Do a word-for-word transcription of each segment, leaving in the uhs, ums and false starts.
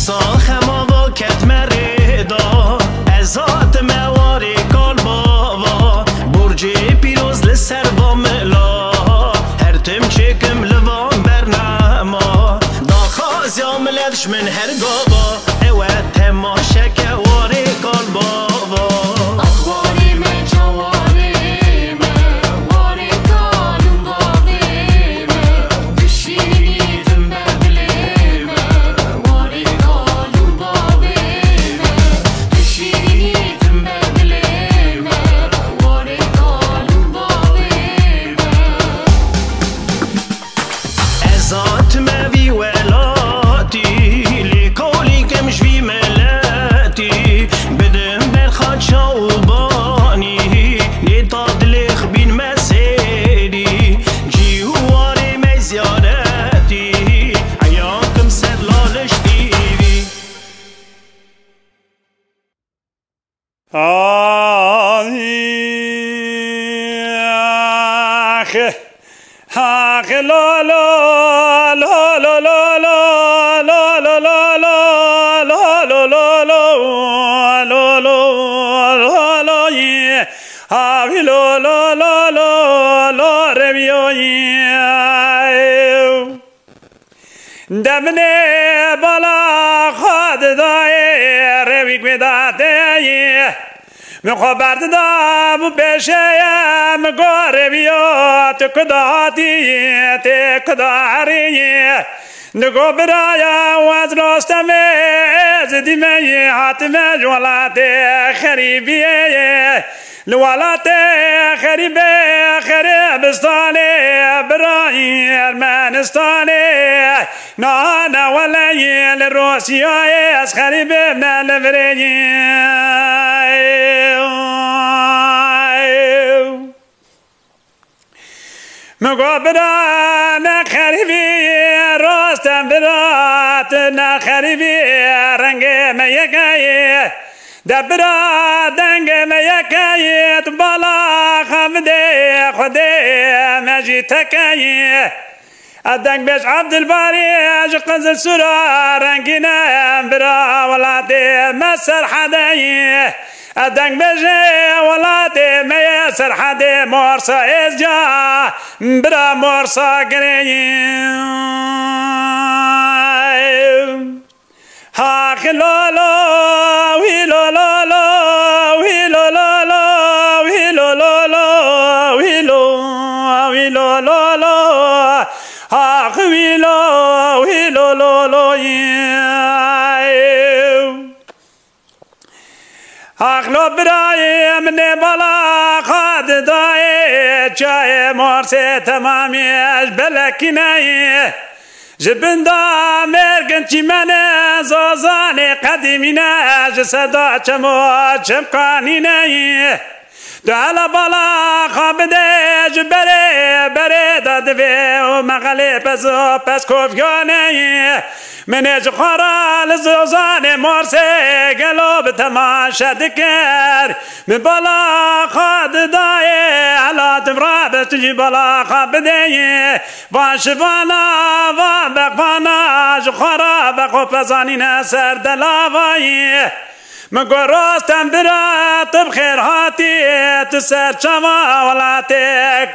Xema va ketme rê da, ez hatime warê kal bava, borcê pîroz li ser va mila, her tim çêkim li van bernama, daxwaziya milet ji min her gava, ew e temaşeke warê kal bava. Axwarê me, cawarê me, warê kal û bavê me, dişînî tim ber dilê me, warê kal û bavê me, dişînî tim ber dilê me, warê kal û bavê me. Ez hatime vî welatî, lêkolî kim ji vî miletî, bidim berxa çaw û banî, lê ta dilê xbîn me sêrî, cî û warê me ziyaretî, eya kim ser laliş T V. Ax, ax, lo, lo, lo, ye. Avi lo, lo, lo, lo, lo, reviyo ye. Demine bala xwe didayê, rêwî guêdateyê. Min xwe berdida bû pêşeye, min got, "Rêwiyo, tu ku dahatî, tê ku daherî?" Digo, "Biraya, ez Rostemê, ez dîmeyî, hatime ji welatê xerîbiyê." Li welatê xerîbê Xeribistanê, birayî Ermenistanê, nane weleyî li Rûsyayê, ez xerîbim ne li virêyî. Min got, "Bira, ne xerîbî, Rostem bira, tu ne xerîbî, rengê me yek e." De bira, dengê me yek e, tu bala xwe bidê Xwedê, me jî tek e. Ez dengbêj Ebdilbarî, ji Qizilsûra rengîn e, bira welatê me Serhedê ye. Ez dengbêjê welatê me ye Serhedê, Morsa Êzdiya, bira Morsa Girê ye. Haxi lo lo, wî lo lo lo, wî lo lo lo, wî lo lo lo, wî lo, wî lo lo lo. Haxi wî lo, wî lo lo lo yî. Hax lo birayê min ê bala xwe didayê, çayê Morsê temamî ji belekî neyê. Ji bin da mêrgin çîmenê zozanê qedîmî ne, ji ser da çemo çem kanîneyî. Tu hela bala xwe bidê ji berê, berê de divê û mexelê pez û pez kovyaneyî. Min ê ji xwe re li zozanê Morsê gelo bi temaşe dikir. Min bala xwe didayê, hela tu rabe tu jî bala xwe bideyê. Van şivana, van beqvana, ji xwe re beqo pezanîne ser delavayî. Min got, Rostem bira, tu bi xêr hatî, tu ser çava welatê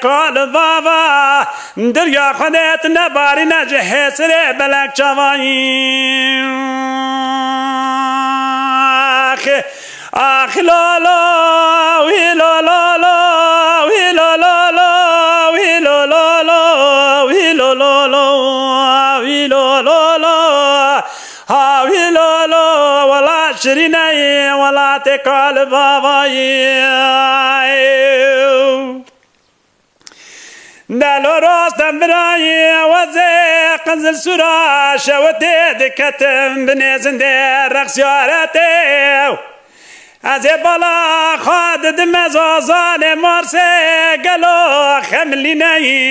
kal bava. Diriya Xwedê tu nebarîne ji hêsirê belek çavayî. Ax, ax, lo, lo, wî lo, lo, lo, wî lo, lo, lo, wî lo, lo, lo, wî lo, lo, lo, wî lo, lo, lo. Ha wî lo lo, welat şirîneyî, welatê kal bavayî. Delo Rostem birayî, wezê Qizilsûra şewitê diketim binê zindê rex ziyaretê. Ez ê bala xwe didime zozanê Morsê, gelo xemilî neyî,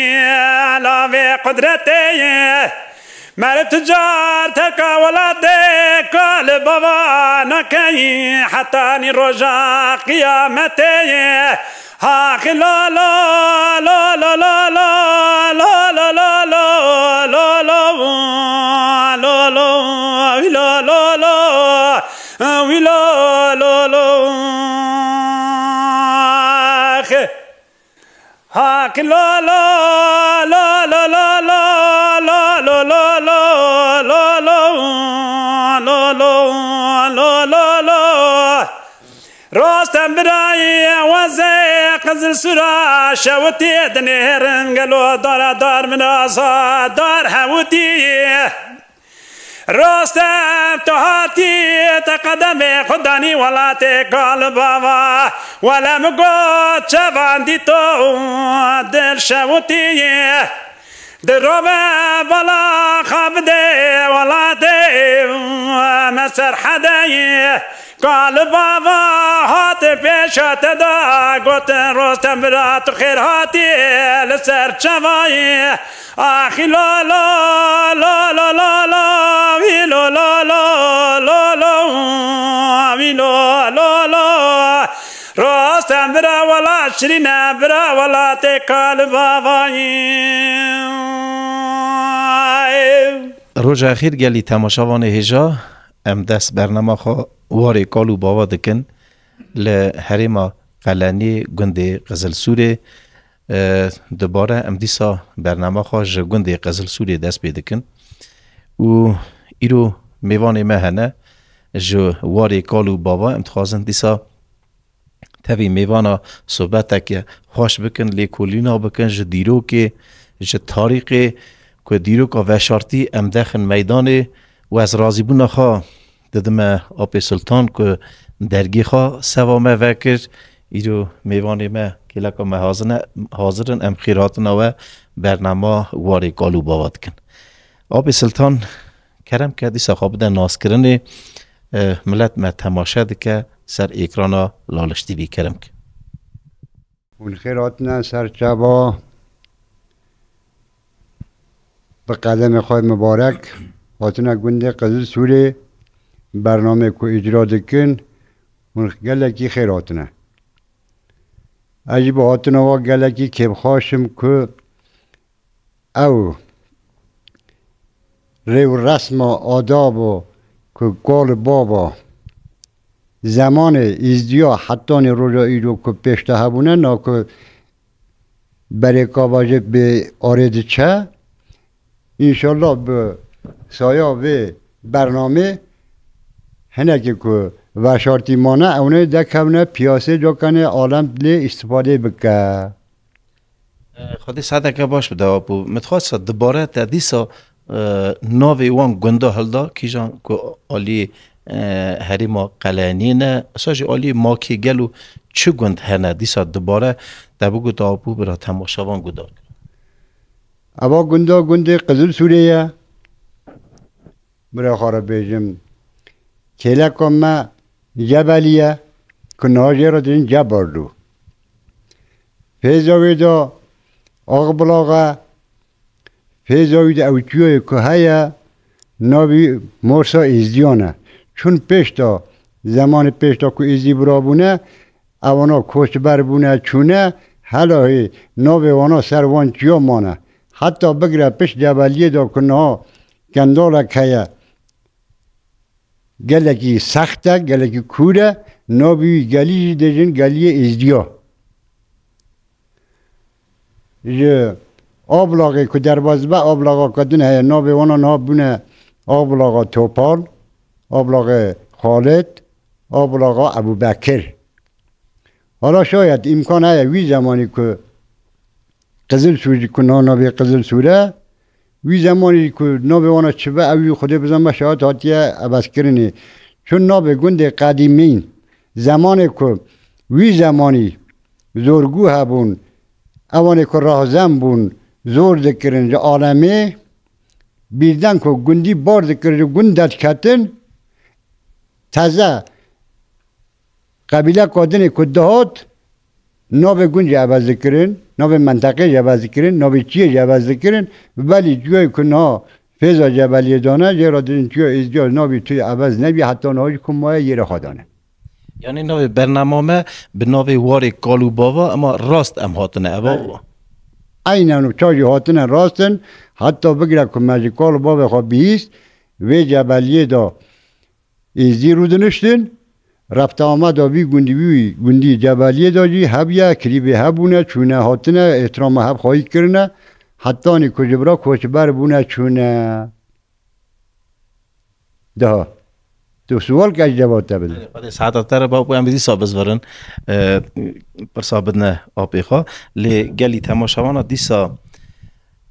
elavê qudretê ye. Meriv tu car terka welatê kal bava nakeyî, hetanî roja qiyametê ye. Haxi lo lo, lo lo lo lo, lo lo lo lo, lo lo lo, lo lo, lo lo. Haq lo lo lo lo lo lo lo lo lo lo lo lo lo lo lo lo lo. Rostem birayê wezê qizil sura şewitî dinêrin gelo dara dar min aza dar hewitî. Rostem tu hatî te qedemê xwe danî welatê kal bava. Wele min got çavan dîto dil şewitî. Dirove bala xwe bide welatê me serhedeyê. Kal bava hat pêşa te da gotin Rostem bira tu xêr hatî li ser çavayê. Axî lo lo lo lo lo lo wî lo lo lo lo lo wî lo lo lo. Rostem bira welat şirîne bira welatê kal bavayî. Roja xêr gelî temaşevanê hêja, em dest bernama xwe warê kal û bava dikin li herêma Qelenî gundê Qizilsûrê. E, dubare em dîsa bernama xwe ji gundê Qizilsûrê dest pê dikin û îro mêvanê me hene ji warê kal û bava. Em dixwazin dîsa tevî mêvana sohbeteke xweş bikin, lêkolîna bikin ji dîrokê, ji tarîxê ku dîroka veşartî em dexin meydanê û ez razîbûna xwe didime Apê Sultan ku dergê xwe seva me vekir. Îro mêvanê me kêleka me hazine, hazir in, em xêrhatina we bernama warê kal û bava dikin. Apê Sultan, kerem ke dîsa xwe bide naskirinê, e, milet me temaşe dike ser êkrana Laliş T V, kerem ke. Hûn xêr hatine ser çava. Bi qedemê xwe mibarek hatine gundê Qizilsûrê, bernamê ku îcra dikin, hûn gelekî xêr hatine. Ez jî bi hatina wa gelekî kêfxweş im ku ew rê û resma adabo ku kal û bava zemanê Êzdiya hetanî roja îro ku pêş de hebûne, na ku berê kava jê bê arê diçe. Înşallah bi saya vê bernamê hinekî ku veşartî mane, ewnê dekevne piyasê, cokenê alem lê îstifadê bike. Xwedê saeteke baş bide, Apo. Min dixwest dibare te dîsa, e, navê wan gunda hilda, kîjan ku alî, e, herêma Qelenî ne, sa jî alî Makê Gelo çi gund hene dîsa dibare te bigot, Apo, bira temaşevan guhdar. Eva gunda gundê Qizilsûrê ye. Bira xwe re bêjim. Kêleka me Cebelî ye, ku niha jê re dibin Cebarlû. Fêza wê de Axbilax e, fêza wî de ew çiyoyê ku heye, navî Morsa Êzdiyan e. Çûn pêş de, zemanê pêş de ku Êzdî birabûne, ewana koçber bûne, çûne, helahê navê wana ser wan çiya mane. Heta bigire pişt Cebeliyê de ku niha kendalek heye, gelekî sext e, gelekî kûr e, navê wî gelî jî dêjin Geliyê Êzdiya. Ji Ablaxê ku derbas dibe, Ablaxa ke din heye, navê wana niha bûne Ablaxa Topal, Ablaxê Xalid, Ablaxa Ebûbekir. Hala şayet îmkan heye wî zemanî ku Qizilsûr jî ku na navê Qizilsûr e, wî zemanî jî ku navê wana çi be, ew jî Xwedê bizane şayet hatiye ebezkirinê. Çun navê gundê qedîmîn, zemanê ku wî zemanî zorgû hebûn, ewanê ku rahzem bûn, zor dikirin ji alemê, bîrden ku gundî bar dikir ji gund derdiketin, teze qebîle kadinê ku dihat, navê gund jî ebez dikirin, navê menteqê jî ebez dikirin, navê çiyê jî ebez dikirin, belî ciyayê ku niha fêza Cebeliyê dane, jê re dibin çiya Êzdiya, navê tu yê ebez nebî, heta niha jî ku maye yê re xwe dane. Yanî navê bernama me bi navê Warê Kal û Bava, ema rast em hatine eva. Belê. Eynen û ça jî hatine rast in, heta bigire ku me ji kal û bavê xwe bihîst, vê Cebeliyê de Êzdî rûdiniştin, Refta ameda vî gundî, vî gundî Cebeliyê de jî hebiye, klîbê hebûne, çûne hatine, îhtirama hev xwayî kirine. Hetanî ku ji bira koçber bûne çûne. Daha. Tu sual ke ez cevab te bidim. Belê, Xwedê saeta te re ba ku em dîsa bizvirin, e, pirsa bidine apê xwe. Lê gelî temaşevana dîsa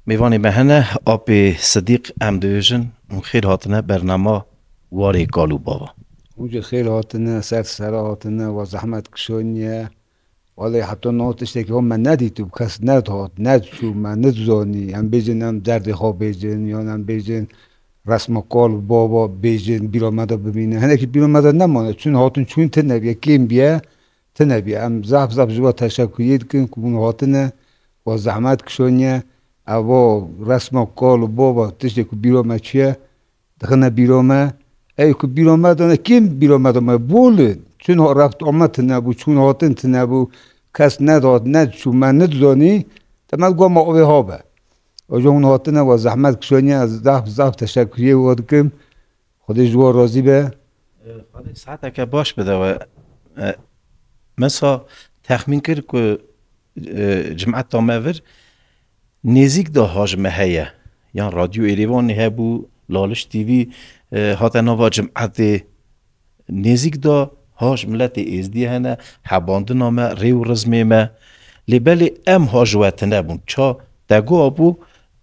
mêvanê me hene, apê Sidîq em dibêjin, hûn xêr hatine bernama Warê Kal û Bava. Hûn jî xêr hatine, ser sera hatine, we zehmet kişaniye. Welê heta niha tiştekî wan me nedîtibû, kes nedihat, nediçû, me nidizanî. Em bêjin, em derdê xwe bêjin, yan em bêjin resma kal û bava bêjin, bîra me de bimîne. Hinekî bîra me de nemane, çûn hatin çûn tune bûye, kêm bûye, tune bûye. Em zaf zaf ji we teşekuriyê dikin ku hûn hatine, we zehmet kişaniye. Eva resma kal û bava tiştê ku bîra me çûye, dixine bîra me. Ey ku bîra me de ne, kêm bîra me de me? Bol in. Çûn ha-, reft ame tune bû, çûn hatin tune bû. Kes nedihat, nediçû, me nidizanî. Te me go ma ovê ha be. Oja hûn hatine, we zehmet kişaniye, ez zaf, zaf teşekuriyê we dikim. Xwedê ji we razî be. E, Xwedê saeteke baş bide we. E, min sa texmîn kir ku, e, cimeta me vir nêzîk de haj me heye. Yan Radyo Êrêvanê hebû, Laliş T V, e, hate nava cim'etê. Nêzîk de haj miletê Êzdî hene, hebandina me, rê û rizmê me. Lê belê em haj we tune bûn. Ça te got bû,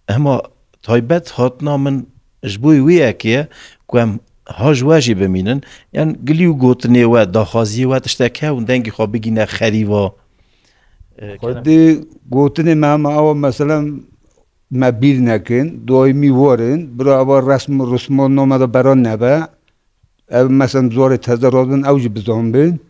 hema taybet hatina min ji bo wê yekê ye ku em haj we jî bimînin. Yan gilî û gotinê we, daxwaziyê we tiştek hebûn, dengê xwe bigîne xerîva. E, Xwedê gotinê me hema ew, mesela, me bîr nekin, daîmî werin, bira eva resm û rismo name de beran nebe. Ev, mesela, zarê teze radibin, ew jî bizanbin.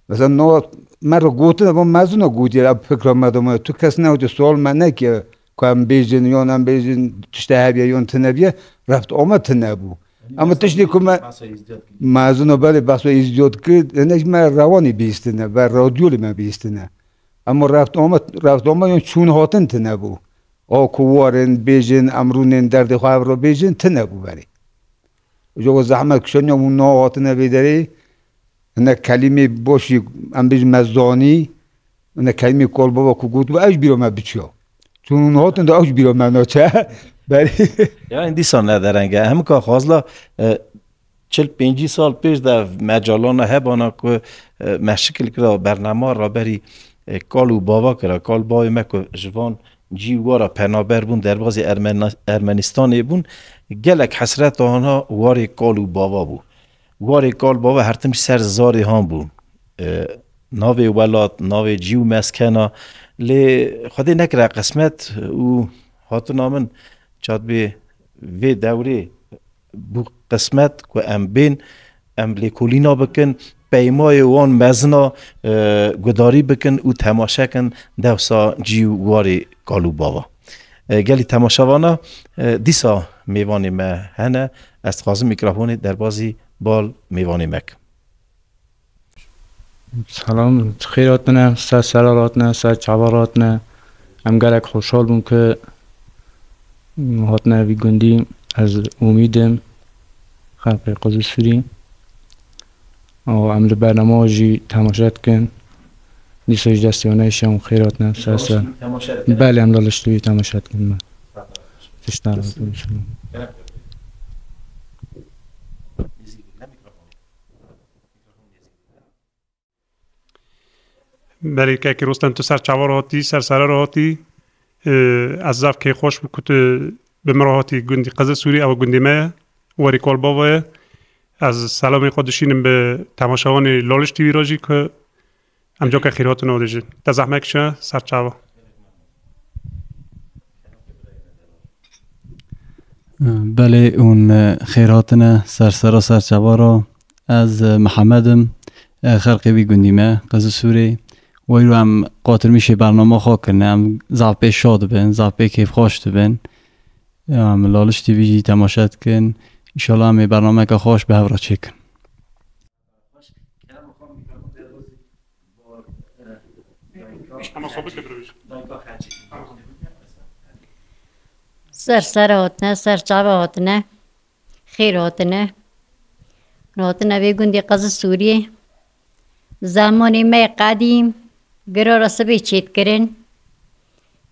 Mesela, nava me re gotin, eva mezina gotiye, ev fikra me de maye. Tu kes negotiye, sual me nekiye, ku em bêjin, yan em bêjin, tişte hebiye, yan tune biye, reft ame tune bû. Ama tiştê ku me, mezina belê behsa Êzdî dikir, hinek me rewanî bihîstine, ve radyolê me bihîstine. Ama reft ame, reft ame yan çûn hatin tune bû. A ku warin, bêjin, em rûnên derdê xwe hev re bêjin, tune bû berê. Ji we zehmet kişaniya hûn nehatine vê derê, hinek kelîmê boşî em bêjin me zanî, hinek kelîmê kal bava ku gotibû, ew ji bîra me biçiya. Çûn hûn hatin de ew ji bîra me naçe. Berê. Ya, dîsa ne dereng e. Hemika xwazla, e, çil pêncî sal pêş de mecalana hebana ku, e, me şikil kira bernama raberî, e, kal û bava kira. Kal bavê me ku ji van cî û wara penaber bûn, derbazî Ermena-, Ermenistanê bûn, gelek hesret ana warê kal û bava bû. Warê kal bava her tim ji ser zarê han bû. E, navê welat, navê cî û meskena. Lê Xwedê nekire qismet û hatina min çatbê vê dewrê bû qismet ku em bên, em lêkolîna bikin, peymayê wan mezina, e, gudarî bikin û temaşe kin dewsa cî û warê kal û bava. E, gelî temaşevana, e, dîsa mêvanê me hene, ez dixwazim mîkrofonê derbazî bal mêvanê me kim. Selam, xêr hatine, ser sera hatine, ser çava hatine. Em gelek xweşhal bûn ku hatine vî gundî. Ez umîd im xelkê Qizilsûrî. Û em li bernama jî temaşe dikin. Dîsa ji destê wan neyşe û xêr hatine, ser ser. Belê, em li Laliş T V temaşe dikin. Tiştan. Belê kekê Rostem, tu ser çava re hatî, ser sera re hatî. Ee, ez zaf kêfxweş bû ku tu bi min re hatî gundî Qizilsûrî, ew gundê me ye, warê kal bava ye. Ez selamê xwe dişînim bi temaşevanê Laliş T V re jî ku em cake xêrhatina dibêjin. Te zehmet kişa ser çava. Belê hûn, e, xêr hatine ser sera ser çava re. Ez, e, Mihemed im, e, xelkê vî gundî me, Qizilsûrê. Weyro em qatirmîşê bernama xwe kirine, em zaf pê şa dibin, zaf pê kêfxweş dibin. Em Laliş T V jî temaşe dikin. Înşallah em ê bernameke xweş bi hev re çêkin. Ser ser hatine, ser çava hatine, xêr hatine. Hatine vê gundê Qezî Sûriyê. Zemanê me yê qedîm, girora sibê çêdikirin,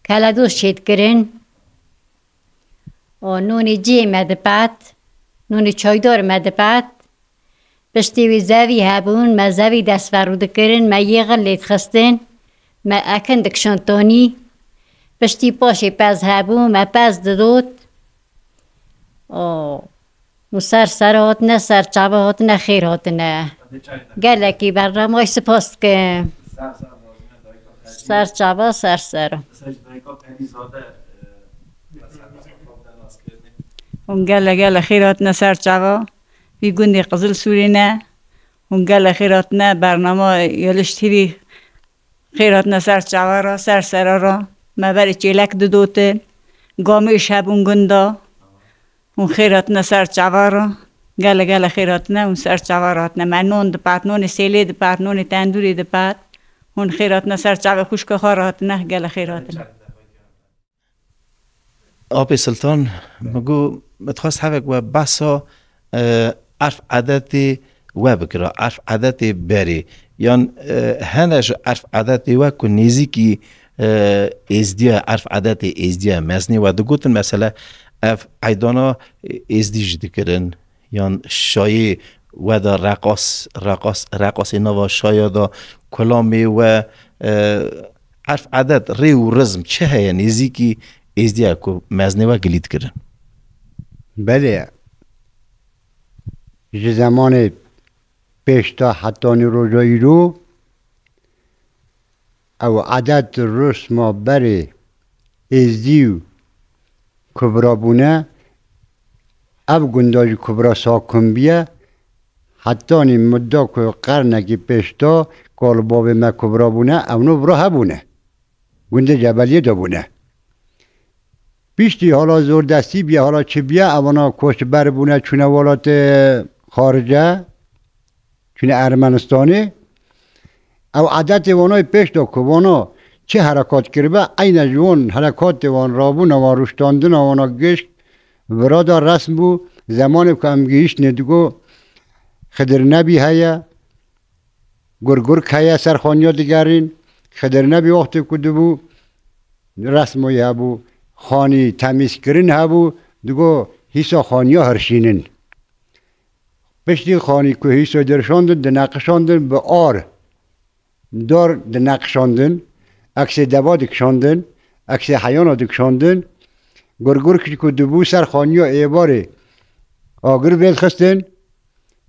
keledoz çêdikirin, û nûnê cihê me dipet, nûnê çaydor me dipet. Piştî wî zevî hebûn, me zevî destverû dikirin, me yêxin lê dixistin, me ekin dikişand tonî. Piştî paşê pez hebû, me pez didot. O, û ser ser hatine, ser çava hatine, xêr hatine. Gelekî bernameyê spas dikim. Ser çava, ser ser. Hûn gele gele xêr hatine ser çava. Vî gundê Qizil Sûrê ne. Hûn gele xêr hatine bernama Yeliş T V. Xêr hatine ser çava ra, ser sera ra. Me berê çêlek didotin. Gamêş hebûn gunda. Hûn xêr hatine ser çava ra. Gele gele xêr hatine, hûn ser çava ra hatine. Me non dipat, nonê sêlê dipat, nonê tendûrê dipat. Hûn xêr hatine ser çavê xwişka xwe ra hatine, gele xêr hatine. Apê Siltan, min got, min dixwest hevek we behsa, e, erf edetê we bikira, erf edetê berê. Yan, e, hene ji erf edetê we ku nêzîkî, e, êzdiya, erf edetê êzdiya meznê we digotin, mesela ev eydana êzdî jî dikirin, yan şayê we de reqas, reqas, reqasê nava şaya de kulamê we, e, erf edet, rê û rizm çi heye nêzîkî êzdiya ku meznê we gilî dikirin? Belê. Ji zemanê pêş ta hetanî roja îro ew edet, risma berê êzdî û kubra bûne. Ev gunda jî kubra sakin bûye. Hetanî mudda ku qernekî pêş ta kal bavê me kubra bûne, ew no vira hebûne. Gundê Cebeliyê de bûne. Piştî hala zordestî bûye, hala çi bûye, evana koçber bûne, çûne welatê xarice, çûne Ermenistanê. Ew edetê wana yê pêş de ku wana çi herekat kiribe, eyne ji wan herekatê wan, rabûna wan, rûştandina wana gişt vira da resm bû. Zemanê ku em gihîştinê digo Xidir Nebî heye, Gurgurk heye, ser xaniya digerîn. Xidir Nebî wextê ku dibû, resmoyê hebû, xanî temîzkirin hebû, digo hîsa xaniya hirşînin. Piştî xanî ku hîsa dirşandin, dineqişandin bi ar. Dar dineqişandin, eksê deva dikişandin, eksê heyana dikişandin. Gurgurk jî ku dibû ser xaniya êvarê agir vêdixistin.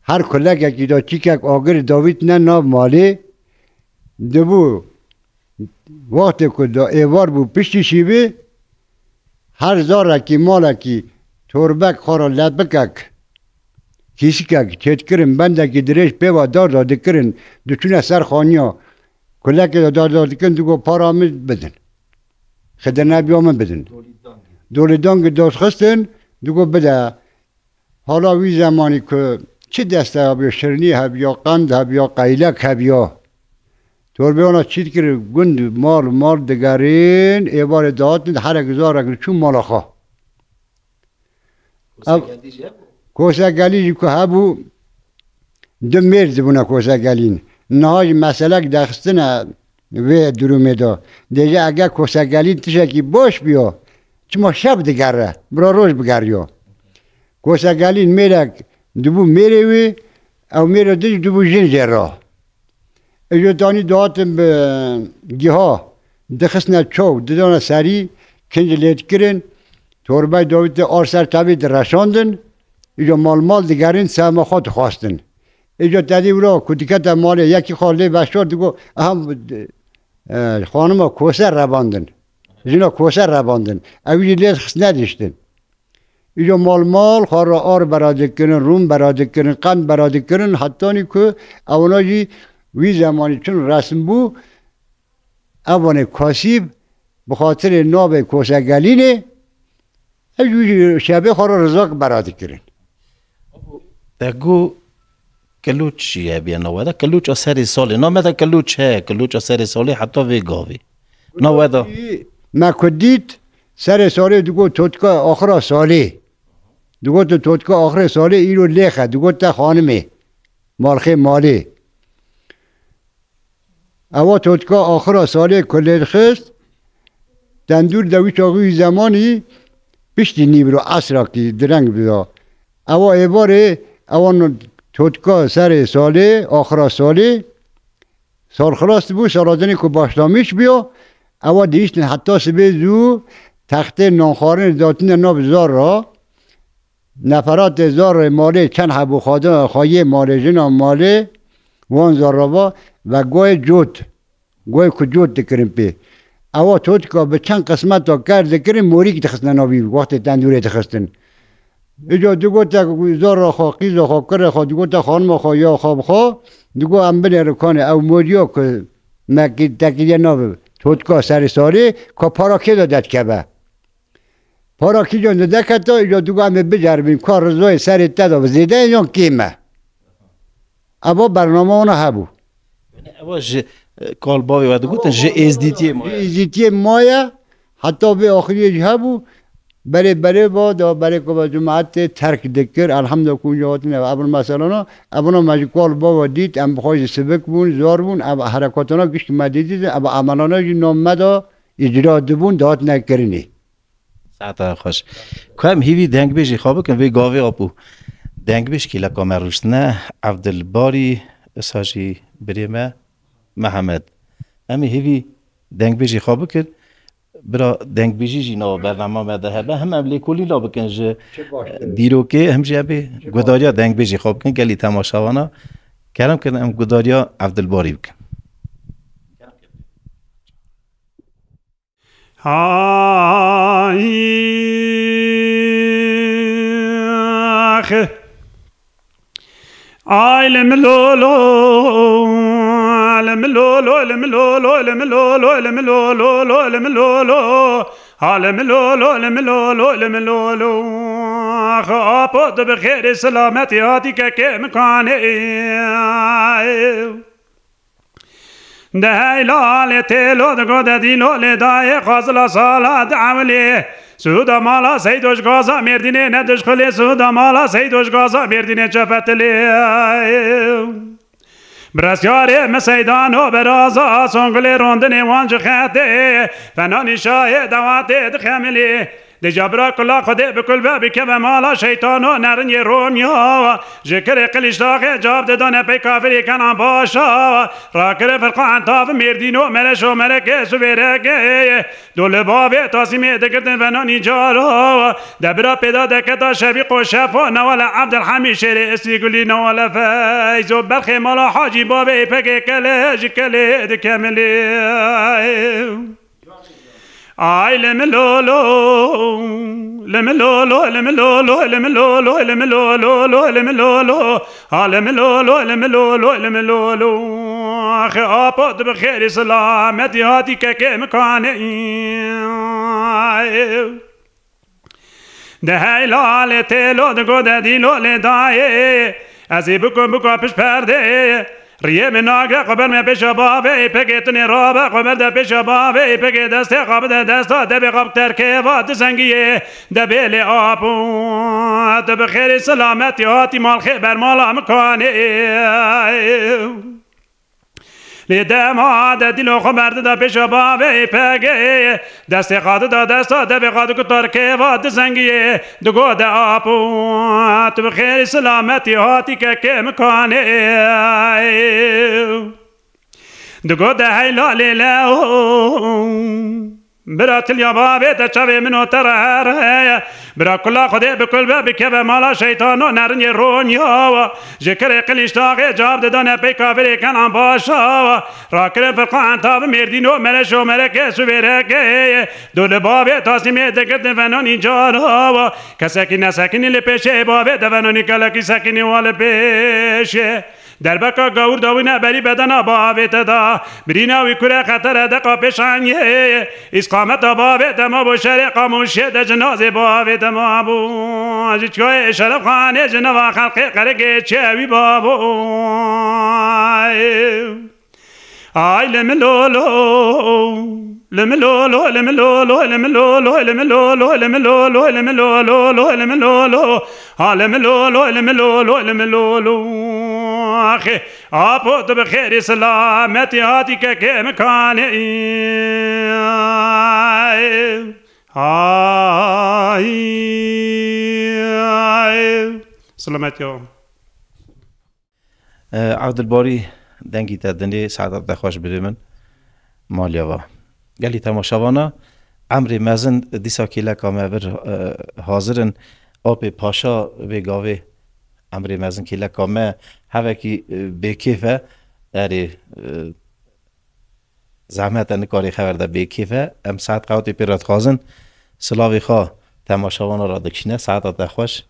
Her kulekekî de çîkek agir davîtine nav malê. Dibû wextê ku da êvar bû piştî şîvê, her zarekî malekî torbek xwe re lepikek, kîsikek çêdikirin, bendekî dirêj pê ve dar da dikirin, diçûne ser xaniya kulekê de dar da dikirin, digo para min bidin. Xidir Nebiya min bidin. Dolî dangê dozxistin, digo bide. Hala wî zemanî ku çi deste hebûye, şirnî hebûya, qend hebûya, qeylek hebûya. Torbeyana çî dikir, gund mal, mal digerin, êvarê dihatin, herek zarek diçû mala xwe. Ev Kosegelî jî hebû? Kosegelî jî ku hebû, du mêr dibûne kosegelîn. Niha jî meselek dexistine vê durumê de. Dêje ege kosegelîn tiştekî baş biyo, çima şev digere, bira roj bigeriyo. Kosegelîn mêrek dibû mêrê wî, ew mêrê din jî dibû jin jê re. Îjo tanî dihatin bi giha, dixistine çaw, didana serî, kinc lê dikirin, torbay davîtê ar ser tevî direşandin, îjo mal mal digerin, sehma xwe dixwastin. Îjo tedî wira ku dikete malê yekî xwe lê veşar digo, aha, e, xanima kose rebandin, jina kose rebandin. Ew jî lê dixistine diştin. Îro mal mal xwe re ar bera dikirin, rûn bera dikirin, qend bera dikirin, hetanî ku ewna jî wî zemanî çin resm bû, evanê kasîb bi xatirê navê Kosegelînê, ev jî şevê xwe re rizak bera dikirin. Te got, Kilûç jî hebiye na weda. Kilûça serê salê. Na me de kilûç heye. Kilûça serê salê heta vê gavê. Na weda. Me ku dît, serê salê digot totka axira salê. Digot totka axirê salê îro lêxe. Digot te xanimê. Malxê malê. Ewa totka axira salê ku lê dixist, tendûr de wî çaxî zemanî piştî nîvro esrakî direng bida. Ewa êvarê ewan totka serê salê, axira salê, sal xilas dibû, sala dinê ku başlamîş biya, ewa dihiştin heta sibê zû textê nanxwarinê datine nav zar ra. Neferatê zarê malê çend hebû, xwedina xweyê malê, jina malê wan zarava ve goyê cot, goyê ku cot dikirin pê. Ewa totika bi çend qismeta ker dikirin, morîk dixistine navî, wextê tendûrê dixistin. Îca digote zara xwe, qîza xwe, kurê xwe, digote xanima xwe ya xwe bi xwe, digo em binêrin kanê ew moriya ku me ki-, te kiriye nav totika serê salê, ka para kê de derdikeve. Para kîjan de deketa, îca digo em ê biceribîn ka rizayê serê te de zêde ye yan kêm e. Eva bernama wana hebû. Yanî ewa ji, e, kal bavê we digotin, ji êzdîtiyê maye. Ji êzdîtiyê maye, heta vê axiriyê jî hebû. Berê berê va da, berê ku va cemaetê terk dikir, elhamdulillah ku winca hatine, ev meselana, evana me ji kal bava dît, em bi xwe jî sivik bûn, zar bûn, ev herekatana gişt me dît, ev emelana jî nam me da îcra dibûn, dihatine kirinê. Saeta xweş. Ku em hîvî dengbêjî xwe bikin vê gavê apû. Dengbêj kîleka me rûştine, Evdilbarî, wisa jî birê me, Mihemed. Em ê hîvî dengbêjî xwe bikin. Bira dengbêjî jî nava bernama me de hebe. Hem em lêkolîna bikin ji dîrokê, hem jî em ê gudariya dengbêjî xwe bikin. Gelî temaşevana kerem kirin em gudariya Evdilbarî bikin. Ay, ax. Ay, li milolo, li milolo, li milolo, li milolo, li milolo, li milolo. Ha, li milolo, li milolo, li milolo. Ax, apo, tu bi xêrê selametî hatî kekê min kanê. Di heylalê têlo digo de dîlo lê dayê xwazila sala di ewilê. Suda mala Seydo ji gaza Mêrdînê ne dişxilê, suda mala Seydo ji gaza Mêrdînê çefetilê. Bi resyarê me Seydano beraza, songilê rondinê wan ji xetê, fenanî şahê dewatê dixemilê. Dêja bira kula Xwedê bi kul ve bikeve mala şeytano nerin yê Romya. Ji kirê qilîş daxê cab didane pey kafirî Kenan Paşa. Rakirê firqan tav mêrdîno mereşo merekê suvêrekê. Do li bavê Tasîmê digirtin venanî cara. De bira pêda deketa şevîqo şefo newale Evdilhemî şêrê Îstîgulî newale Feyzo berxê mala Hacî bavê pegê kele ji kelê dikemilê. Ay, li milolo, li milolo, li milolo, li milolo, li milolo, li milolo. Ha, li milolo, li milolo, li milolo. Axê apo, tu bi xêrî silametî hatî kekê min kanê. De heylalê têlo digo de dîlo lê dayê. Ez ê bikum bika pişt perdê. Riyê min nagre xwe ber me pêşa bavê pegê tunê rabe xwe ber de pêşa bavê pegê destê xwe bide desta debê xwe bi terkê va tu zengiyê. De bêlê apo. Tu bi xêrê silametî hatî mal xê ber mala min kanê. Lê dema de dîlo xwe berdida pêşa bavê pegê, destê xwe dida desta devê xwe digot tarkê va dizengiyê, digot de apo, tu bi xêrî silametî hatî kekê min kanê. Digot de heyla lê lew. Bira tilya bavê te çavê min o te re her heye. Bira kula Xwedê bi kul be bikeve mala şeytano nerin yê Romya wa. Ji kirê qilîş taxê cab didane pey kafirê Kenan Paşa wa. Rakirin firqan tav mêrdîno mereşo mereke suvêreke. Do li bavê Tasîmê digirtin venanî cara wa. Kesekî nesekinî li pêşê bavê de venanî kelekî sekinî wa li pêşê. Derbeka gawir dawîne berî bedena bavê te da. Birîna wî kure xetere deqa pêşangê. Îsqameta bavê te ma bo şerê Qamûşê de cinazê bavê te ma bo. Ji çiyayê Şerefxanê ji nava xelqê qerekê çewî bavo. Ay li milolo. Limilolo, limilolo, limilolo, limilolo, limilolo, limilolo, limilolo, ha limilolo, limilolo, limilolo. Axê, apo tu bi xêrî silametî hatî kekê min kanê. Ay, ay. Silametî ya. E, Evdilbarî, dengî te dinê, saeta te xweş birê min. Maliya va. Gelî temaşevana, emrê mezin dîsa kêleka me vir, e, hazir in. Apê Paşa vê gavê emrê mezin kêleka me hevekî, e, bêkêf e. Erê, e, Zehmet e, nikarê xeber de bêkêf e. Em saet qewatê pê re dixwazin. Silavê xwe temaşevana re dikişîne. Saeta te xweş.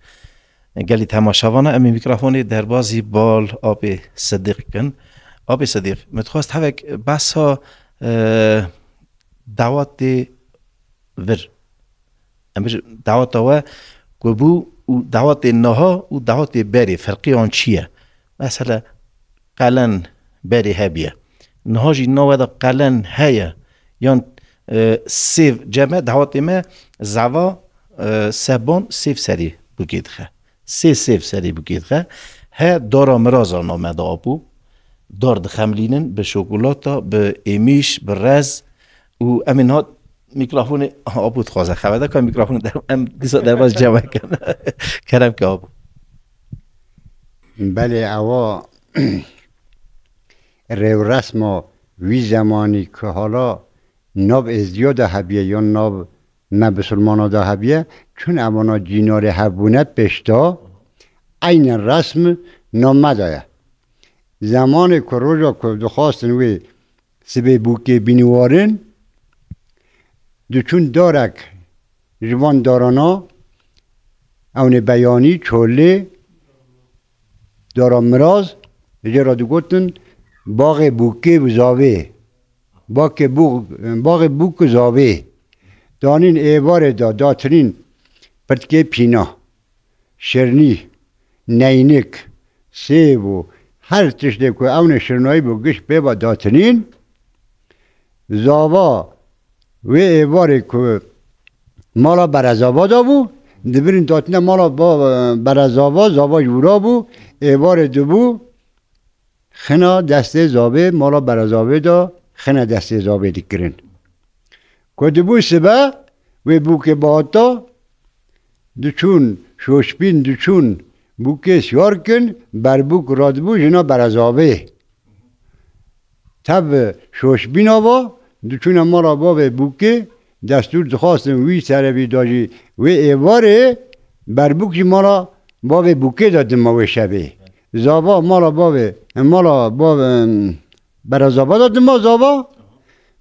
Gelî temaşevana, em ê mîkrofonê derbazî bal apê Sidîq kin. Apê Sidîq, min dixwest hevek behsa, e, dawatê vir. Em bijin daweta we ku bû û dawetê niha û dawetê berê ferqiyan çi ye? Mesela qelen berê hebiye. Niha jî nava de qelen heye. Yan, e, sêv cem e, dawetê me zava, e, sebon sêv serî bûkê dixe. Sê sêv serî bûkê dixe. He dara miraza name da apû. Dar dixemlînin bi şokolata, bi êmîş, bi rez û em ê niha mîkrofonê, aha, apû dixwaze. Xeberdeka mîkrofonê der-, em dîsa derbas cem e kin. Kerem ke apû. Belê, ewa rêwresma wî zemanî ku hala nav êzdiya de hebiye yan nav me bisilmana de hebiye, çun evana cînarê hebûne pêşta eynen resm name de ye. Zemanê ku roja ku dixwastin wê sibê bûkê bînî warin, diçûn darek ji van darana, ewnê beyanî, çolê, dara miraz, jê re digotin baxê bûkê û zavê. Bakê bû-, baxê bûk û zavê. Danîn êvarê de, datinîn pirtkê pîna. Şirnî, neynik, sêv û her tiştê ku ewnê şirnayî bû giş pê ve datinîn. Zava wê êvarê ku mala berezava de bû, dibirîn datine mala ba-, berezava, zava ji wira bû, êvarê dibû, xina destê zavê, mala berezavê de xina destê zavê dikirin. Ku dibû sibe, wê bûkê bihata, diçûn şoşbîn, diçûn bûkê siyar kin, berbûk radibû jina berezavê. Tev şoşbîna va, diçûne mala bavê bûkê, destûr dixwastin wî serevî da jî wê êvarê berbûk jî mala bavê bûkê de dima wê şevê. Zava mala bavê, mala bavê, em, berezava de dima zava,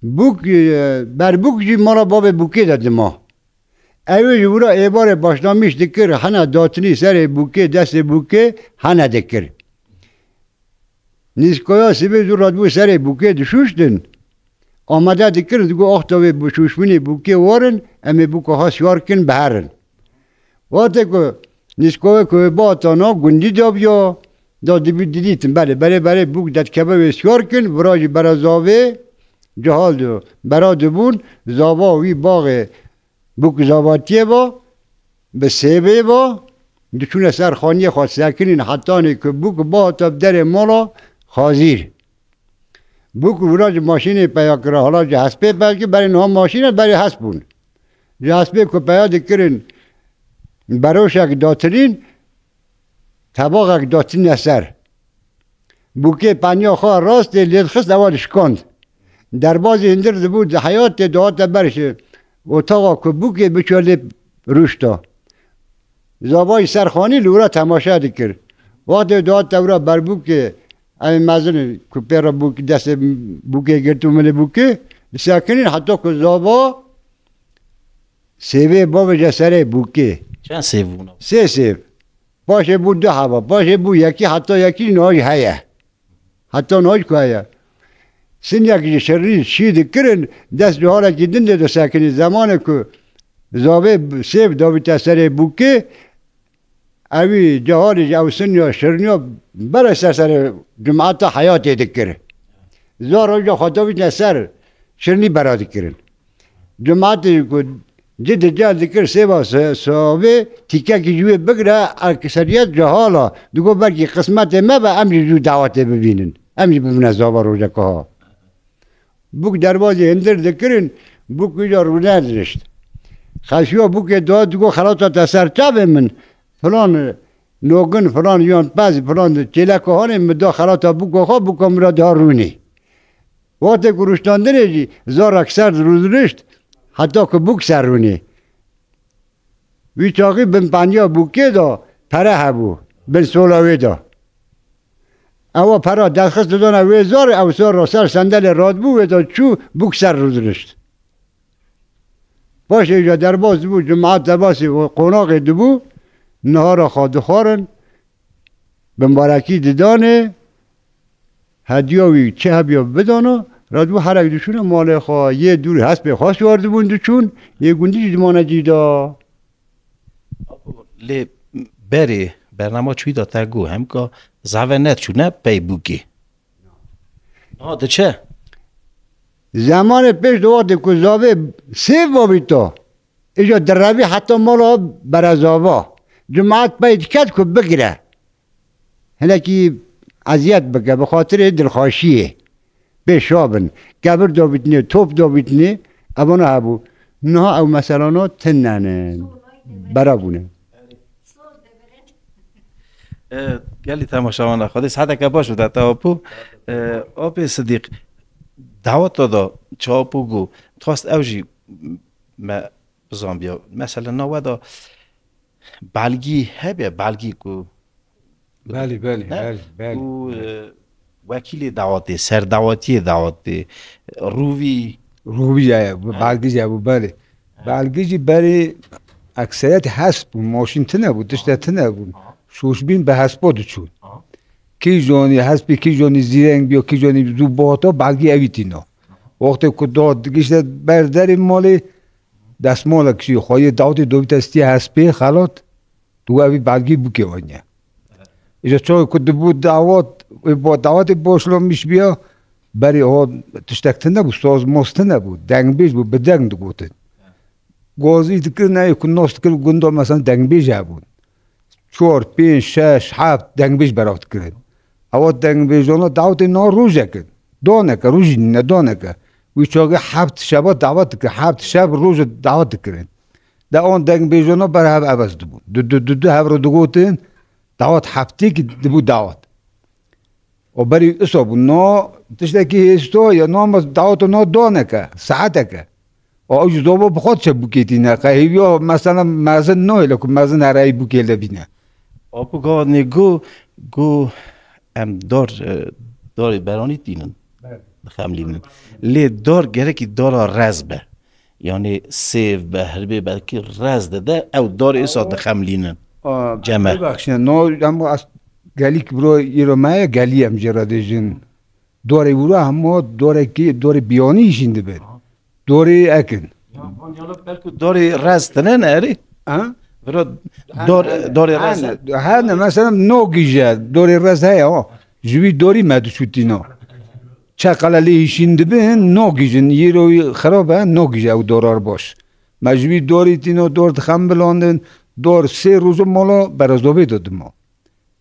bûk, e, berbûk jî mala bavê bûkê de dima. Ew ê ji wira êvarê başlamîş dikir, hene datinî serê bûkê, destê bûkê hene dikir. Nîskoya sibê zû radibû serê bûkê dişûştin. Amade dikirin, digot, "Axta wê bi şûşbînê bûkê warin, em ê bûka xwe siyar kin, biherin." Wextê ku nîskoya ku wê bihatana gundî de biya, da dibî didîtin, belê, berê, berê bûk dedikeve wê siyar kin, vira jî bera zavê, cihal diyo. Bera dibûn, zava wî baxê bûk zavatiyê va, bi sêvê va, diçûne ser xaniyê xwe sekinîn hetanê ku bûk bihata bi derê mala xazîr. Bûk wira ji maşînê peya kira, hala ji hespê peya kir, berê niha maşîn e, berê hesp bûn. Ji hespê ku peya dikirin, beroşek datinîn, tebaxek datinîne ser. Bûkê peniya xwe rastê lê dixist, ewa dişikand. Derbazê hundir dibû, di heyatê dihate ber ji otaxa ku bûkê biçe lê rûşta. Zava jî ser xanî li wira temaşe dikir. Wextê dihate wira berbûkê, em mezin in ku pê re bûk-, destê bûkê girt û milê bûkê, disekinîn heta ku zava sêvê bavêje serê bûkê. Çend sêv bûn? Sê sêv. Paşê bû du heba, paşê bû yekî, heta yekî niha jî heye. Heta niha jî ku heye. Sinyek ji şirî şî dikirin, dest ji halekî din de disekinî. Zemanê ku zavê sêv davîte serê bûkê, ewî caharî ji ew sinya şirniya bere ser serê cumeta heyatê dikir. Zar roja xwe davîte ser şirnî bera dikirin. Cemaetê ku cid cal dikir sêva se-, savê tîkekî ji wê bigire, ekseriyet cehala. Digo belkî qismetê me be, em jî ji wî dawetê bibînin. Em jî bibine zava rojeka ha. Bûk derbazî hindir dikirin, bûk wî de rûne dirişt. Xeşiya bûkê da digo xelata te ser çavê min, filan nogin, filan yan pez, filan çêleka hanê min da xelata bûka xwe, bûka min re diha rûnê. Wextê ku rûştandinê jî zarek ser rûdirişt, heta ku bûk ser rûnê. Wî çaxî bin paniya bûkê de pere hebû, bin sola wê de. Ewa pera derxist didana wê zarê, ew sor re ser sendelê radibû, wê de çû bûk ser rûdirişt. Paşê îja derbas dibû, cemaet derbasî qonaxê dibû, nihara xwe dixwarin, bimbarekî didanê, hediya wî çi hebiya bidana, radibû herek diçûne malê xwe, yê dûr hespê xwe şwar dibûn diçûn, yê gundî jî dimane cî de. Lê berê bernama çûyî de te got, hemka zave neçûne pey bûkê. Ha, diçe? Zemanê pêş de wextê ku zavê sêv babîta, îja direvî heta mala berezava. Cemaet pey diket ku bigire. Hinekî eziyet bike, bi xatirê dilxweşiyê. Pê şa bin. Kevir dabîtinê, top dabîtinê, evana hebû. Niha ew meselana tune ne. Bera bûne. E, gelî temaşevana Xwedê saeteke baş bide te Apo. E, Apê Sidîq, daweta da çi Apo got, xwest ew jî me bizanbiya. Mesela nawe da belgî hebe, belgî ku Belê, belê, ne? Belê, belê. Û, e, wekîlê dawetê, serdawetiyê dawetê, rûvî. Rûvî ye, belgî ye, bu belê. Belgî jî berê ekseriyet hesp bû, maşîn tine bû, tişte tine bû. Şûşbîn bi hespo diçûn. Kî jonî hespî, kî jonî zîreng biyo, kî jonî zû bihata, belgî evî tîno. Wextê ku do digişte ber derê malê, destmalek jî xweyê dawetê dobîte stî hespê xelat. Tu wê belgî bûkê weniye. Îja çaxê ku dibû dawet, wê bo-, dawetê boşlamiş biya, berê o tiştek tune bû, soz moz tune bû, dengbêj bû, bi deng digotin. Gazî dikirin, ê ku nas dikirin, gunda mesela dengbêj hebûn. Çar, pênc, şeş, heft dengbêj berav dikirin. Ewa dengbêjana dawetê na rojek in. Daneke, rojî nîne daneke. Wî çaxê heft şeba dawet dikir, heft şeb roj dawet dikirin. De an dengbêjana ber hev ebez dibûn. Du, du, du, du hev re digotin, dawet heftêkî dibû dawet. O berî isa bû. No tiştekî hêsto ya, no ama daweta no daneke, saeteke. O ew jî zobo bi xwe diçe bûkê tîne. Qe hêviya mesela mezin nahêle ku mezin hereyî bûkê le bîne. Apo gava dinê go, go em dar, e, darê beranî tînin. Belê. Dixemlînin. Lê dar gerekî dara rez be. Yanî sêv be, hirbê belkî rez dide, ew dar êsa dixemlînin. A, Ceme. Bibexşin, no, em as gelîk biro îro me ye, gelî em jê re dêjin. Dorê wira hema dorekî, dorê biyanî hişîn dibin. Dorê ekin. Ya, van yala belkû dorê rez tine ne erê? Ha? Vira dor, dorê rez. Hene, hene, mesela no gije, dorê rez heye, ha. Ji wî dorî me diçûtîna. Çeqele lê hişîn dibin, nagijin, îro xirab e, nagije ew dorar baş. Me ji wî dorî tîno, dor dixembilandin, dor sê roja mala berezobê de dima.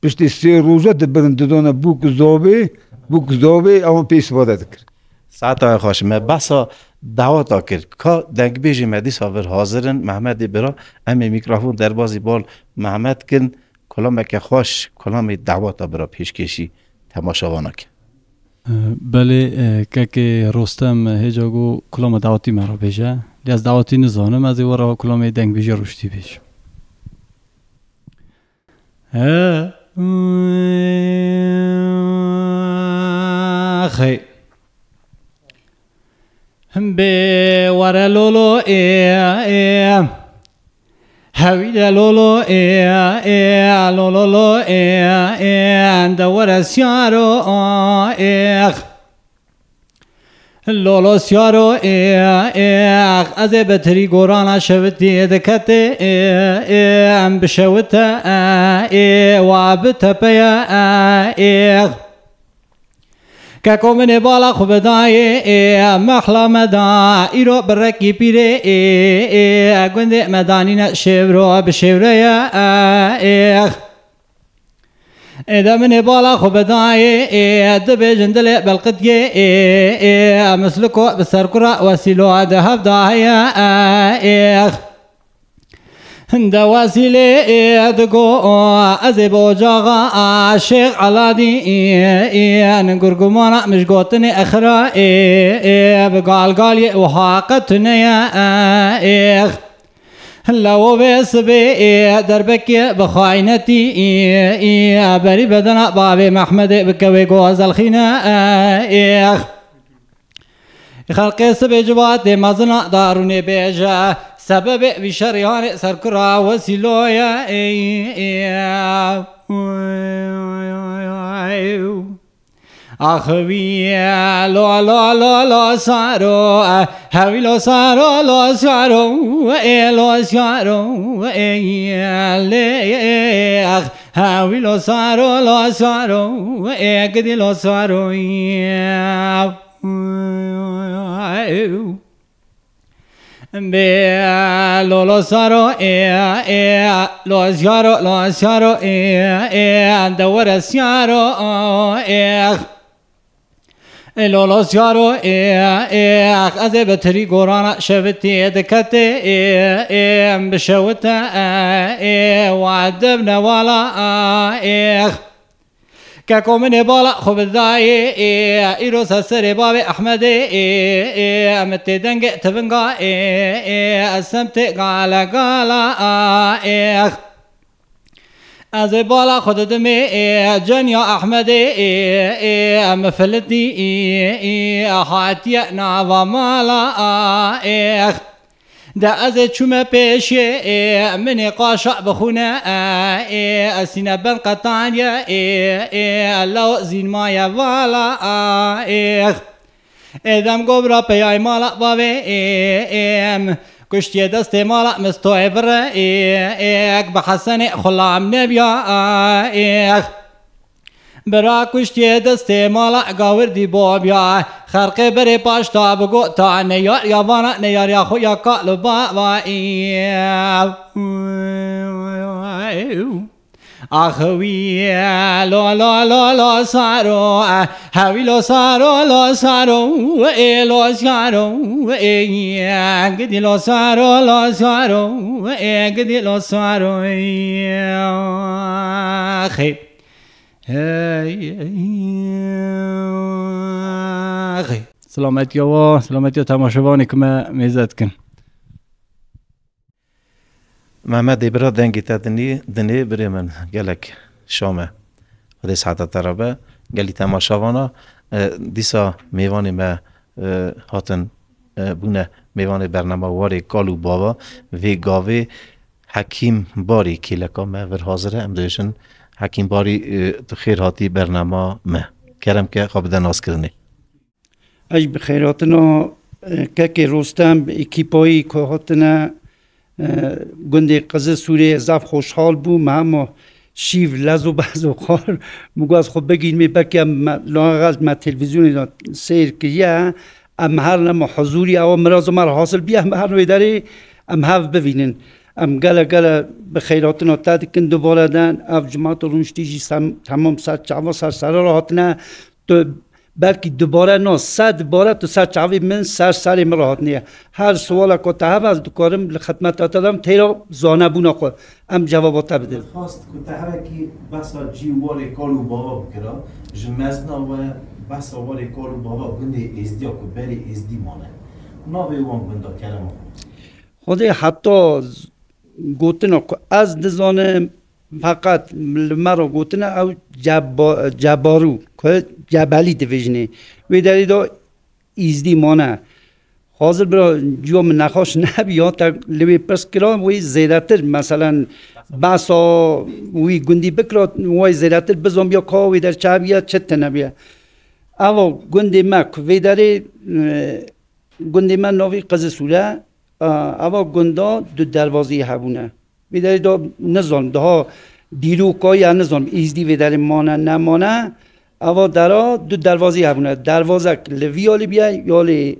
Piştî sê roja dibirin didana bûk zobê, bûk zobê, ewan pê îstîfade dikir. Saeta xweş, me behsa daweta kir. Ka dengbêjê me dîsa vir hazir in, Mehmedê bira, em ê mîkrofon derbazî bal Mehmed kin, Kulameke xweş, kulamê daweta bira pêşkêşî temaşevana ke. Belê, e, kekê Rostem hêca got, kulama dawetî me re bêje. Lê ez dawetî nizanim, ez ê we re kulamê dengbêjê rûştî bêjim. He. Xey. Him bê were lolo ê, ê. Hewî de lolo ê, ê, lolo lo ê, ê, de were siyaro ê. Lolo siyaro ê, ê, ez ê bi tirî gorana şewitî diketê ê, ê, em bi şewite ê, ê, wa bi tepeye ê. Keko min ê bala xwe bidayê, ê, mehla me da, îro bi rekî pîrê, ê, ê, gundê me danîne şêvro, bi şêvreye, ê, êx. Ê de min ê bala xwe bidayê, ê, dibêjin dilê belqitiyê, ê, ê, misliko bi serkura wesîlo de hevda heye, ê, êx. Hinde Wesîlê, ê, digo, ez ê bi ocaxa, a, Şêx Eladî, ê, ê, gurgumana min ji gotinê exira, ê, ê, bi galgaliyê û haqe tune ye, ê, êx. Lewo vê sibê, ê, derbekê bi xaynetî, ê, ê, berî bedena bavê Mehmedê bikewê gozelxîne, ê, êx. Xelqê sibê civatê mezina darûnê bêje, sebebê vî şerî hanê serkura Wesîloye. Ax wî lo lo lo lo saro, hewî lo saro, lo saro, ê lo saro, ê lê, ax hewî lo saro, lo saro, ê gidî lo saro. Bê lo lo saro, ê, ê, lo saro, lo saro, ê, ê, de were saro, ê, ê, lo lo saro, ê, ê, ez ê bi tirî gorana şevitî dikete, ê, ê, bi şewite, ê, ê, wa dibne wala, ê, Keko min ê bala xwe bidayê, ê, îro ser serê bavê Ehmedê, ê, ê, em tê dengê tivinga, ê, ê, ez sem tê gale gala, ê, ez ê bala xwe didimê, ê, cenya Ehmedê, ê, ê, em filitî, ê, ê, hatiye nava mala, ê, De ez ê çûme pêşê, ê, min ê qaşa bixûne, ê, ez sîne ben qetaniye, ê, ê, law zînmaye vala, ê, ê, dem govra peyay mala bavê, ê, ê, em kuştiye destê mala mistoyê vire, ê, ê, ek bi Hesenê xulam nebiya, ê, Bira kuştiye destê mala gawirdî bobiya. Xerqê berê paşta bigota neyar ya vana neyar ya xwe ya kal û bava. Ax wî lo lo lo lo saro, hewî lo saro, lo saro, ê lo saro, ê gidî lo saro, lo saro, ê gidî lo saro, ê xê. Hey, hey, hey. Silametiya wa, silametiya temaşevanê ku me mêze dikin. Mehmet ê bira dengê te dinê, dinê birê min gelek şa me. Xwedê siheta te re be. Gelî temaşevana, e, dîsa mêvanê me, e, hatin, e, bûne mêvanê bernama Warê Kal û Bava. Vê gavê Hekîm Barî kêleka me vir hazir e. Em dibêjin Hekîm Barî, e, tu xêr hatî bernama me. Kerem ke xwe bide naskirinê. Ez bi xêrhatina, e, kekê Rostem, ekîpayî ku hatine, e, gundê Qizilsûrê zaf xweşhal bûm. Hema şîv, lez û bez û xar, min got ez xwe bigînimê, belkî em me, laxel me televîzyonê de seyr kiriye, em her nema huzûrî ewa mirazo me re hasil bîye, em her wê derê em hev bivînin. Em gele gele bi xeyratina te dikin dubare de, ev cemaeta rûniştî jî sem-, temam ser çava ser sere re hatine. Tu belkî dubare na, sed bare tu ser çavê min, ser serê min re hatiniye. Her siwala ku te hebe ez dikarim li xidmeta te de bim, têra zanebûna xwe em cevaba te bidin. Xwest ku te hevekî behsa cî warê kal û bava bikira, ji mezina we behsa warê kal û bava gundê Êzdiya ku berê Êzdî mane. Navê wan gunda kerema xwe. Xwedê heta z-, gotina ku ez dizanim, feqet li me re gotine ew Ceba-, Cebarû, ku Cebelî divêjinê. Wê derê de Îzdî mane. Xwazir bira ciwa min nexweş nebî, ya te li wê pirs kira, wê zêdetir, meselen, behsa wî gundî bikira, way zêdetir bizanbiya ka wê der çabiye, çi tine biye. Eva gundê me ku vê derê, e, gundê me navî Qizilsûr e, e, eva gunda du dervazî hebûne. Vê derê de nizanim, daha dîrokayî ya nizanim, Êzdî vê derê mane, nemane, Ava dera du dervazî hebûne. Dervazek li vî alî biye, ya lê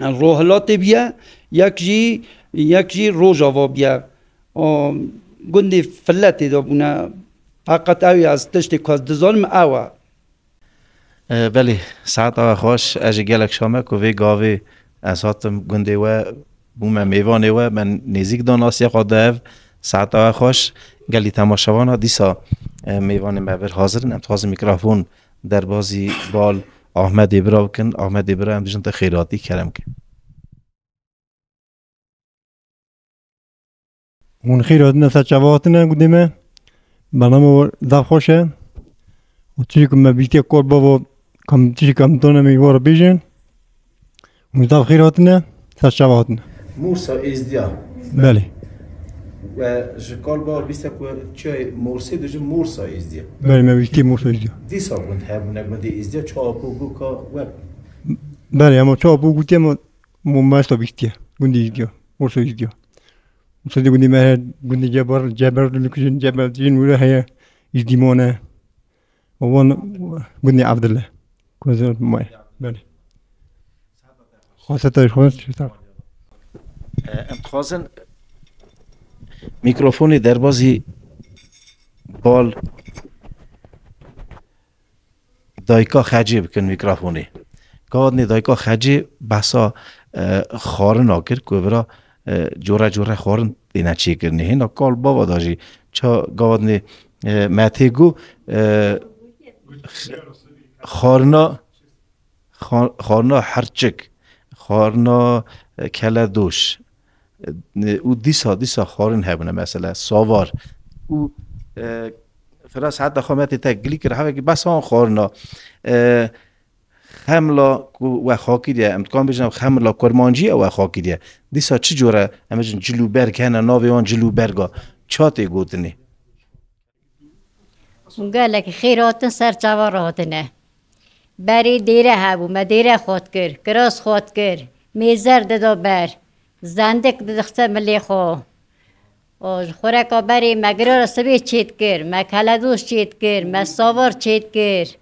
rohilatê biye, yek jî, yek jî rojava biye. O, gundê Filetê de bûne. Feqet ew ya ez tiştê ku ez dizanim ew e. E, belê, saeta we xweş. Ez jî gelek şa me ku vê gavê ez hatim gundê we, bûme mêvanê we, me nêzîk da nasiya xwe da ev. Saeta we xweş. Gelî temaşevana dîsa, e, mêvanê me vir hazir in. Em dixwazin mîkrofon derbazî bal Ahmedê bira bikin. Ahmedê bira, em dijin te xêr hatî, kerem ke. Hûn xêr hatine, ser çava hatine gundê me. Bernama we zaf xweş e. Û tiştê ku me bîstiye kor bavo, kam tiştê kam dane me wara bêjin. Hûn zaf xêr hatine, ser çava hatine. Mûrsa Êzdiya. Belê. We ji kal bawer bîste ku çiyayê Morsê dijin Mûrsa Êzdiya. Belê, me bîstiye Mûrsa Êzdiya. Dîsa gund hebûne, gundê Êzdiya, Çapo, Guka, we. Belê, ama Çapo, Guka, ama Mo-, me esta bîstiye. Gundê Êzdiya. Mûrsa Êzdiya. Mûrsa Êzdiya gundê me her, gundê Ceber, Ceber dilikujin, Ceber dijin wira heye, Êzdî mane. Wan gundê Evdile. Ku ez me. Belê. Xwasa te xwasa. E, em dixwazin mîkrofonê derbazî bal dayika Xecê bikin mîkrofonê. Gavadinê dayika Xecê behsa, e, xwarina kir ku vira, e, cure cure xwarin têne çêkirinê. Hêna kal bava da jî ça gavadinê, e, me tê got, e, x-, xwarina, xwa-, xwarina herçik, xwarina, e, keledoş, e, û dîsa, dîsa xwarin hebûne, mesela savar. Û, e, Firas heta xwe me tê te gilî kir, hevekî bes an xwarina. E, xemla ku we xakî diye, em dikan bêjin xemla kurmancî ye we xakî diye. Dîsa çi cure, em bêjin cilûberg hene, navê wan cilûberga. Ça tê gotinê? Hûn gelekî xêr hatin, ser çava re hatine. Berê dêre hebû, me dêre xwe dikir, kiras xwe dikir, mêzer dida ber, zendik didixiste milê xwe. O, ji xureka berê me girara sibê çêdikir, me keledoş çêdikir, me savar çêdikir,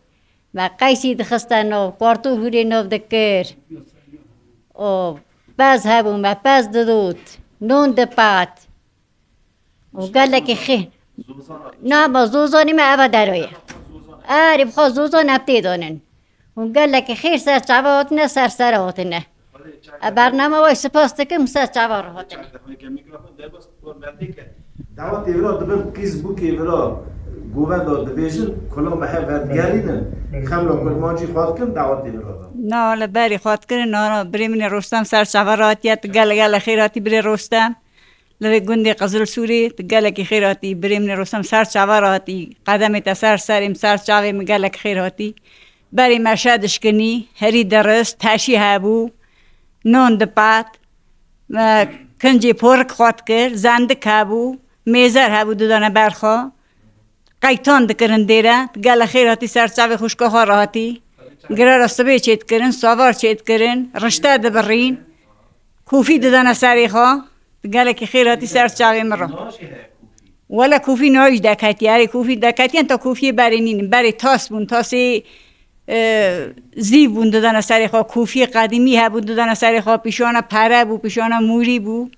me qeysî dixiste nav, kartû hûrê nav dikir. O, pez hebû, me pez didot, non dipat. Û gelekî xê-, na, ma zozanî me eva deroye. Erê, bi xwe zozan ev tê danin. Û gelekî xêr ser çava hatine, ser ser hatine. E, bernama we spas dikim, ser çava re hatine. Dawa têvira dibin qîz bûkê vira govenda dibêjin, kula me hev vedigerînin. Xemla kurmancî xwe dikin, dawa têvira da. Na, li berî xwe dikirin, na, na, birê min ê Rostem ser çava re hatiye, tu gele gele xêr hatî birê Rostem. Li vê gundê Qizilsûrê tu gelekî xêr hatî. Birê min ê Rostem ser çava re hatî. Qedemê te ser serê min, ser çavê min gelek xêr hatî. Berê meşe dişkinî, herî dirist, teşî hebû, non dipat, me kincê porik xwe dikir, zendik hebû, mêzer hebû didane ber xwe. Qeytan dikirin dêre, tu gelek xêr hatî ser çavê xwişka xwe re hatî. Girara sibê çêdikirin, savar çêdikirin, rişte dibirîn. Kofî didane serê xwe, tu gelekî xêr hatî ser çavê min re. Wele kofî niha jî deketiye, erê kofî deketiye, ta kofiyê berê nînin. Berê tas bûn, tasê, e, zîv bûn didane serê xwe. Kofiyê qedîmî hebûn didane serê xwe, pîşana pere bû, pîşana mûrî bû.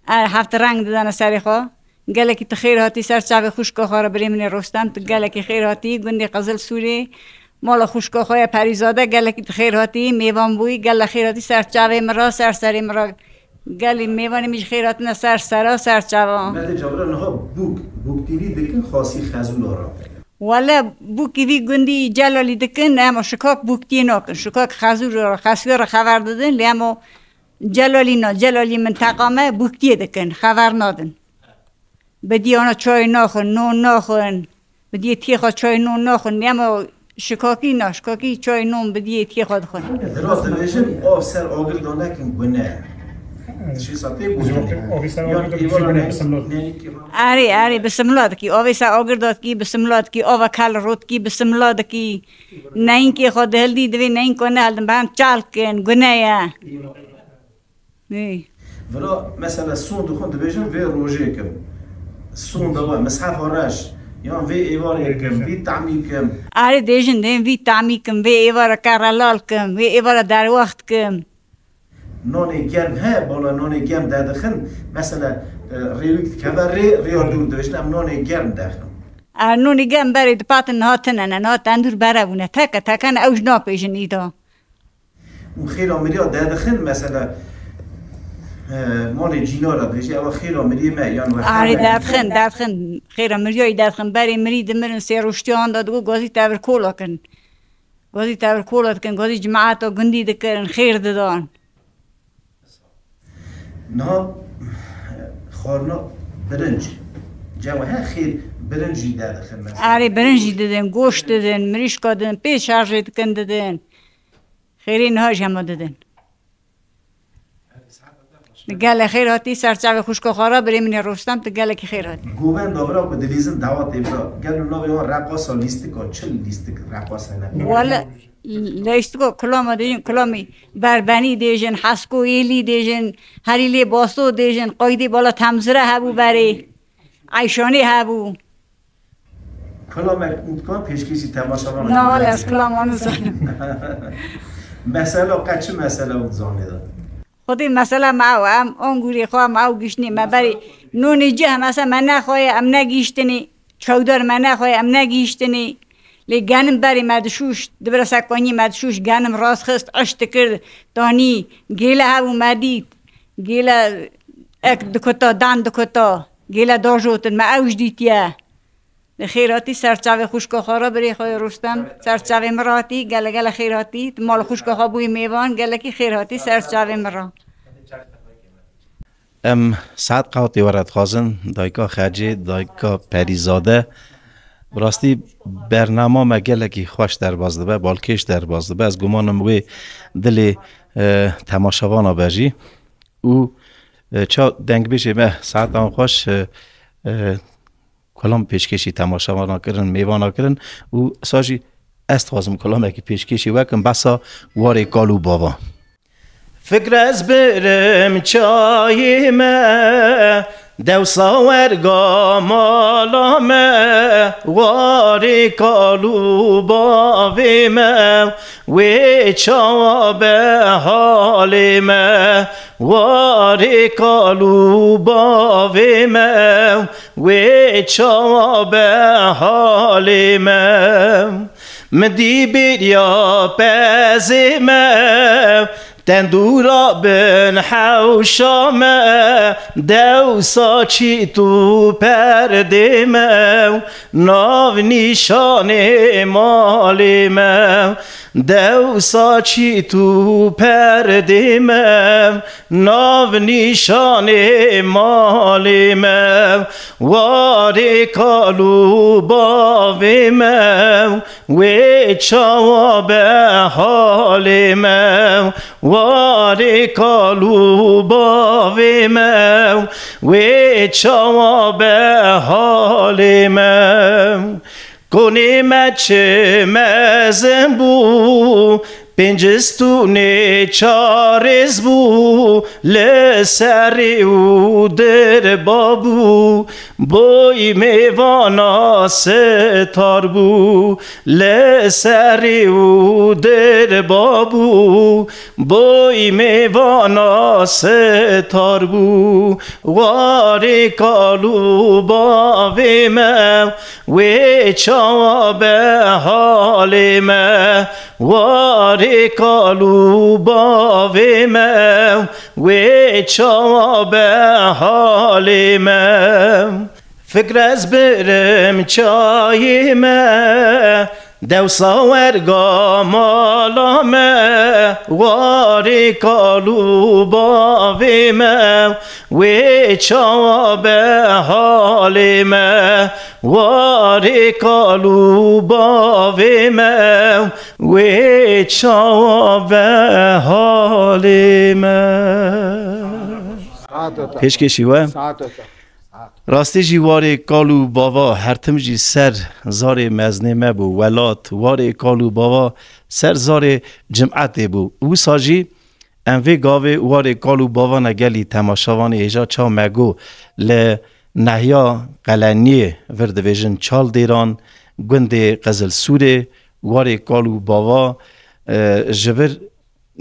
Er, heft reng didane serê xwe. Gelekî tu xêr hatî ser çavê xwişka xwe re birê min ê Rostem, tu gelekî xêr hatî gundê Qizilsûrê. Mala xwişka xwe ye Perîzade, gelekî tu xêr hatî, mêvan bûyî, gelek xêr hatî ser çavê min re, ser serê min re. Gelî mêvanê min jî xêr hatine ser sera, ser çava. Me dê cavira niha bûk, bûk T V dikin, xasî Xezûla re. Wele bûkî vî gundî Celalî dikin, ema şikak bûk tê nakin. Şikak Xezûla re, Xesûya re xeber didin, lê ema Celalî na, Celalî minteqa me bûk tê dikin, xeber nadin. Bi diyana çay naxin, non naxin. Bi diyê têxa çay non naxin. Ema şikakî na, şikakî çay non bi diyê têxa dixin. Dira dibêjin, av ser agir da nekin gune. Şîsa tê gotin. Avê ser agir da kişî gune, bi simlot. Erê, erê, bi simla dikî. Avê ser agir da dikî, bi simla dikî. Ava kel rot dikî, bi simla dikî. Neynkê xwe dihildî, divê neynka nehildin. Bi hem çal kin, gune ye. Ê. Vira, mesela, sond dixwin dibêjin vê rojê kim. Sonda we, mishefa reş, Yan vê êvarê kim, vî tamî kim. Erê dêjin dên vî tamî kim, vê êvara kerrelal kim, vê êvara derwext kim. Nonê germ he, bala nonê germ dedixin. Mesela, e, rêwik dikeve rê, rêya dûr dibêjin, em nonê germ dexin. Er nonê germ berê dipatin niha tine ne, niha tendûr bere bûne. Teke, teke ne, ew ji napêjin îda. Û xêra miriya dedixin, mesela, e, malê cînara dibêje, ewa xêra miriyê me, yan we Arê xêra derdixin, derdixin. Xêra miriyayî derdixin. Berê mirî dimirin, sê roj tiyan da digo gazî tevir kola kin. Gazî tevir kola dikin, gazî cemaeta gundî dikirin, xêr didan. Niha xwarina birinc. Cewe he xêr birinc jî dedixin mesela. Erê birinc jî didin, goşt didin, mirîşka didin, pê şerjê dikin didin. Xêrê niha jî hema didin. Gelek xêr hatî, ser çavê xwişka xwe re birê min ê Rostem, tu gelekî xêr hatî. Govenda vira ku dilîzin dawatê vira. Gelo navê wan reqasa lîstika, çi lîstik reqas hene? Wele, lîstika kilama dêjin, kilamî Berbenî dêjin, Hesko Êlî dêjin, Herîlê Baso dêjin, qaydê bala Temzire hebû berê, Eyşanê hebû. Kilamek û dikan pêşkêşî temaşevan Na, wele ez kilaman nizanim. Mesela qe çi mesela û zanê de? Xwedê mesela me ew, em angûrê xwe, me ew giştînê, me berê nonê cih, mesela me nexwaye, em negihîştinê, çewdar me nexwaye, em negihîştinê. Lê genim berê me dişûş, dibire sekaniyê me dişûş, genim rast xist, eşt dikir, tanî, gêle hebû me dît. Gêle ek dikuta, dan dikuta, gêle dajotin, me ew jî dîtiye. Li xêr hatî, ser çavê xwişka xwe re birê xwe Rostem, ser çavê min re hatî, gele gele xêr hatî, tu mal xwişka xwe bûyî mêvan, gelekî xêr hatî ser çavê min re. Em saet qewatê we re dixwazin, dayika Xercê, dayika Perîzade. Bi rastî bernama me gelekî xweş derbas dibe, balkêş derbas dibe. Ez gumanim wê dilê, e, temaşevana be jî. Û, e, ça dengbêjê me saetan xweş, e, e, Kulam pêşkêşî temaşevana kirin, mêvana kirin û sa jî ez dixwazim kulamekî pêşkêşî we kim, behsa warê kal û bava. Fikre ez birim çayê me, dewsa werga mala me, warê kal û bavê me, wê çawa be halê me, warê kal û bavê me. Wê çawa be halê me? Min dî bêriya pezê me, tendûra bin hewşa me, dewsa çît û perdê me, nav nîşanê malê me, dewsa çît û perdê me. Nav nîşanê malê me, warê kal û bavê me, wê çawa be halê me, warê kal û bavê me, wê çawa be halê me. Konê me çi mezin bû, pêncistûnê çarêz bû, li serê û dirba bû, boy mêvana sitar bû, li serê û dirba bû, boy mêvana sitar bû. Warê kal û bavê me, wê çawa be halê me, warê kal û bavê me, wê çawa be halê me. Fikre ez birim çayê me, dewsa werga mala me, warê kal û bavê me, wê çawa be halê me, warê kal û bavê me, wê çawa be halê me. Pêşkêşî we. Rastî jî warê kal û bava her tim jî ser zarê meznê me bû, welat, warê kal û bava ser zarê cimetê bû. Wisa jî em vê gavê warê kal û bavana gelî temaşevanê hêja ça me got li nehiya Qeleniyê, vir dibêjin Çaldêran, gundê Qizilsûrê, warê kal û bava, e, ji vir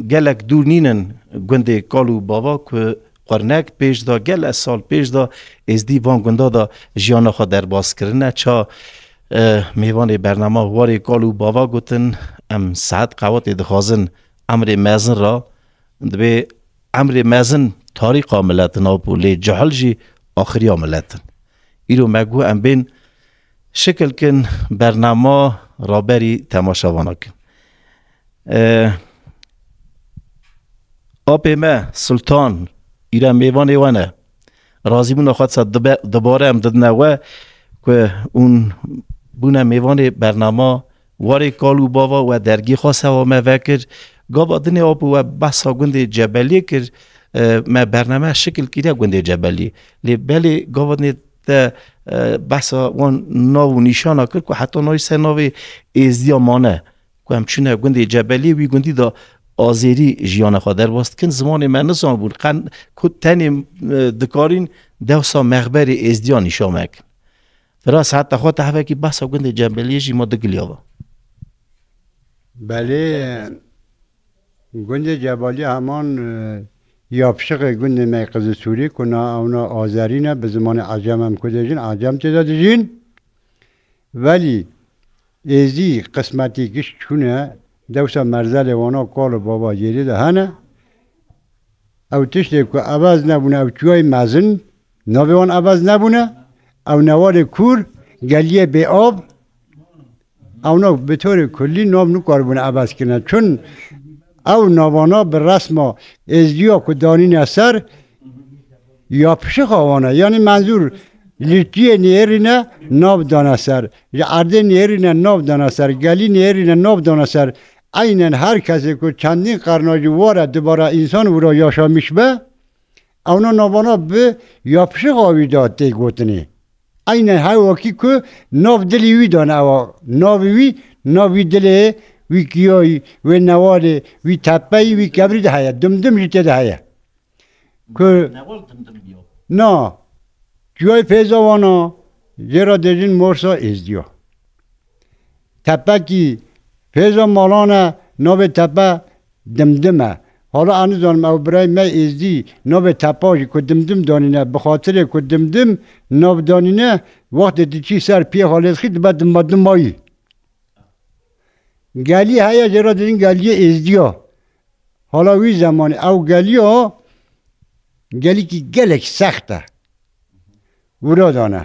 gelek dûr nînin gundê kal û bava ku qurnek pêş de, gelek sal pêş de êzdî van gunda de jiyana xwe derbas kirine. Ça, e, mêvanê bernama warê kal û bava gotin, em saet qewetê dixwazin emrê mezin ra, dibê emrê mezin tarîqa milet in, apo lê cehil jî axiriya milet in. Îro me got em bên şikil kin bernama raberî temaşevana kin. E, apê me Sultan, îre mêvanê we ne. Razîbûna xwe disa dibe-, dibare em didine we ku hûn bûne mêvanê bernama warê kal û bava we dergî xwe sewa me vekir. Gava dinê apo we behsa gundê Cebeliyê kir, e, me bername şikil kiriye gundê Cebeliyê. Lê belê gava dinê te, e, behsa wan nav û nîşana kir ku heta nayî ser navê êzdiya mane. Ku em çûne gundê Cebeliyê, wî gundî de azêrî jiyana xwe derbas dikin, zimanê me nizanibûn, qen ku tenê, e, dikarîn dewsa mexberê êzdiya nîşa me kin. Firas heta xwe te hevekî behsa gundê Cebeliyê jî ma digiliya va. Belê, gundê Cebaliya heman, e, yapşixê gundê me Qizilsûrî ku na ewna azerî ne, bi zimanê ecem em ku dêjin, ecem tê de dijîn. Welî êzî qismetî giş çûne, dewsa merzelê wana kal û bava yêrî de hene. Ew tiştê ku ebez nebûne, ew çûyayî mezin, navê wan ebez nebûne, ew newarê kûr, geliyê bêav, ewna bi torê kullî nav nikaribûne ebez kirine. Çun ew navana bi resma êzdiya ku danîne ser, yapişixa wana. Yanî menzûr li çiyê nêrîne nav dane ser, ji erdê nêrîne nav dane ser, gelî nêrîne nav dane ser. Eynen her kesê ku çendîn qerna ji ware dubara însan wira yaşamîş be, ewna navana bi yapişixa wî de tê gotinê. Eynen her wekî ku nav dilê wî dane ewa. Navê wî, nav wî dilê, wî kiyayî, wê newarê, wî tepeyî, wî kebrî de heye. Dimdim jî tê de heye. Ku Newal dimdim biyo. Na. Cuyay pêza wana, jê ra dêjin Morsa Êzdiya. Tepekî pêza malan e, navê tepe Dimdim e. Hala ez nizanim ew birayê me Êzdî navê tepa jî ku Dimdim danîne, bi xatirê ku Dimdim nav danîne, wextê diçî ser piyê Xalêdxî dibe Dimadimayî. Gelî heye, jê re dibin Geliyê Êzdiya. Hala wî zemanî ew geliya gelîkî gelek sext e. Wira dane.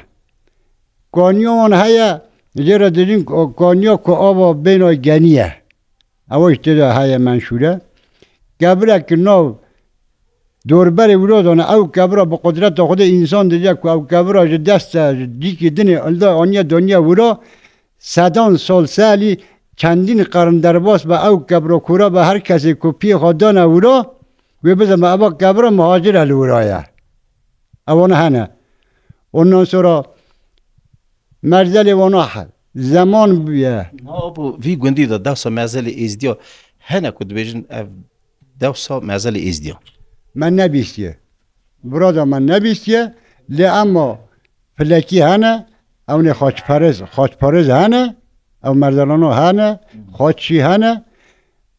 Kaniya wan heye, jê re dibin ka-, kaniya ku ava bêna genî ye. Ewa jî tê de heye menşûr e. Kebirek ki nav dorberê wira dane, ew kebira bi qudreta Xwedê însan dije ku ew kebira ji dest e, ji dîkî dinê ilda aniye daniye wira, sedan sal selî çendîn qern derbas be ew kebira kura be, her kesê ku piyê xwe dane wira, wê bizeme eva kebira muhacir e li wira ye. Ewana hene. Ondan sonra merzelê wana he-, zeman bûye. Na, bu vî gundî de dewsa merzelê Êzdiya hene ku dibêjin ev dewsa merzelê Êzdiya. Me nebîstiye. Burada me nebîstiye. Lê ema filekî hene, ewnê xaçperêz, xaçperêz hene, ew merzelano hene, xaçî hene.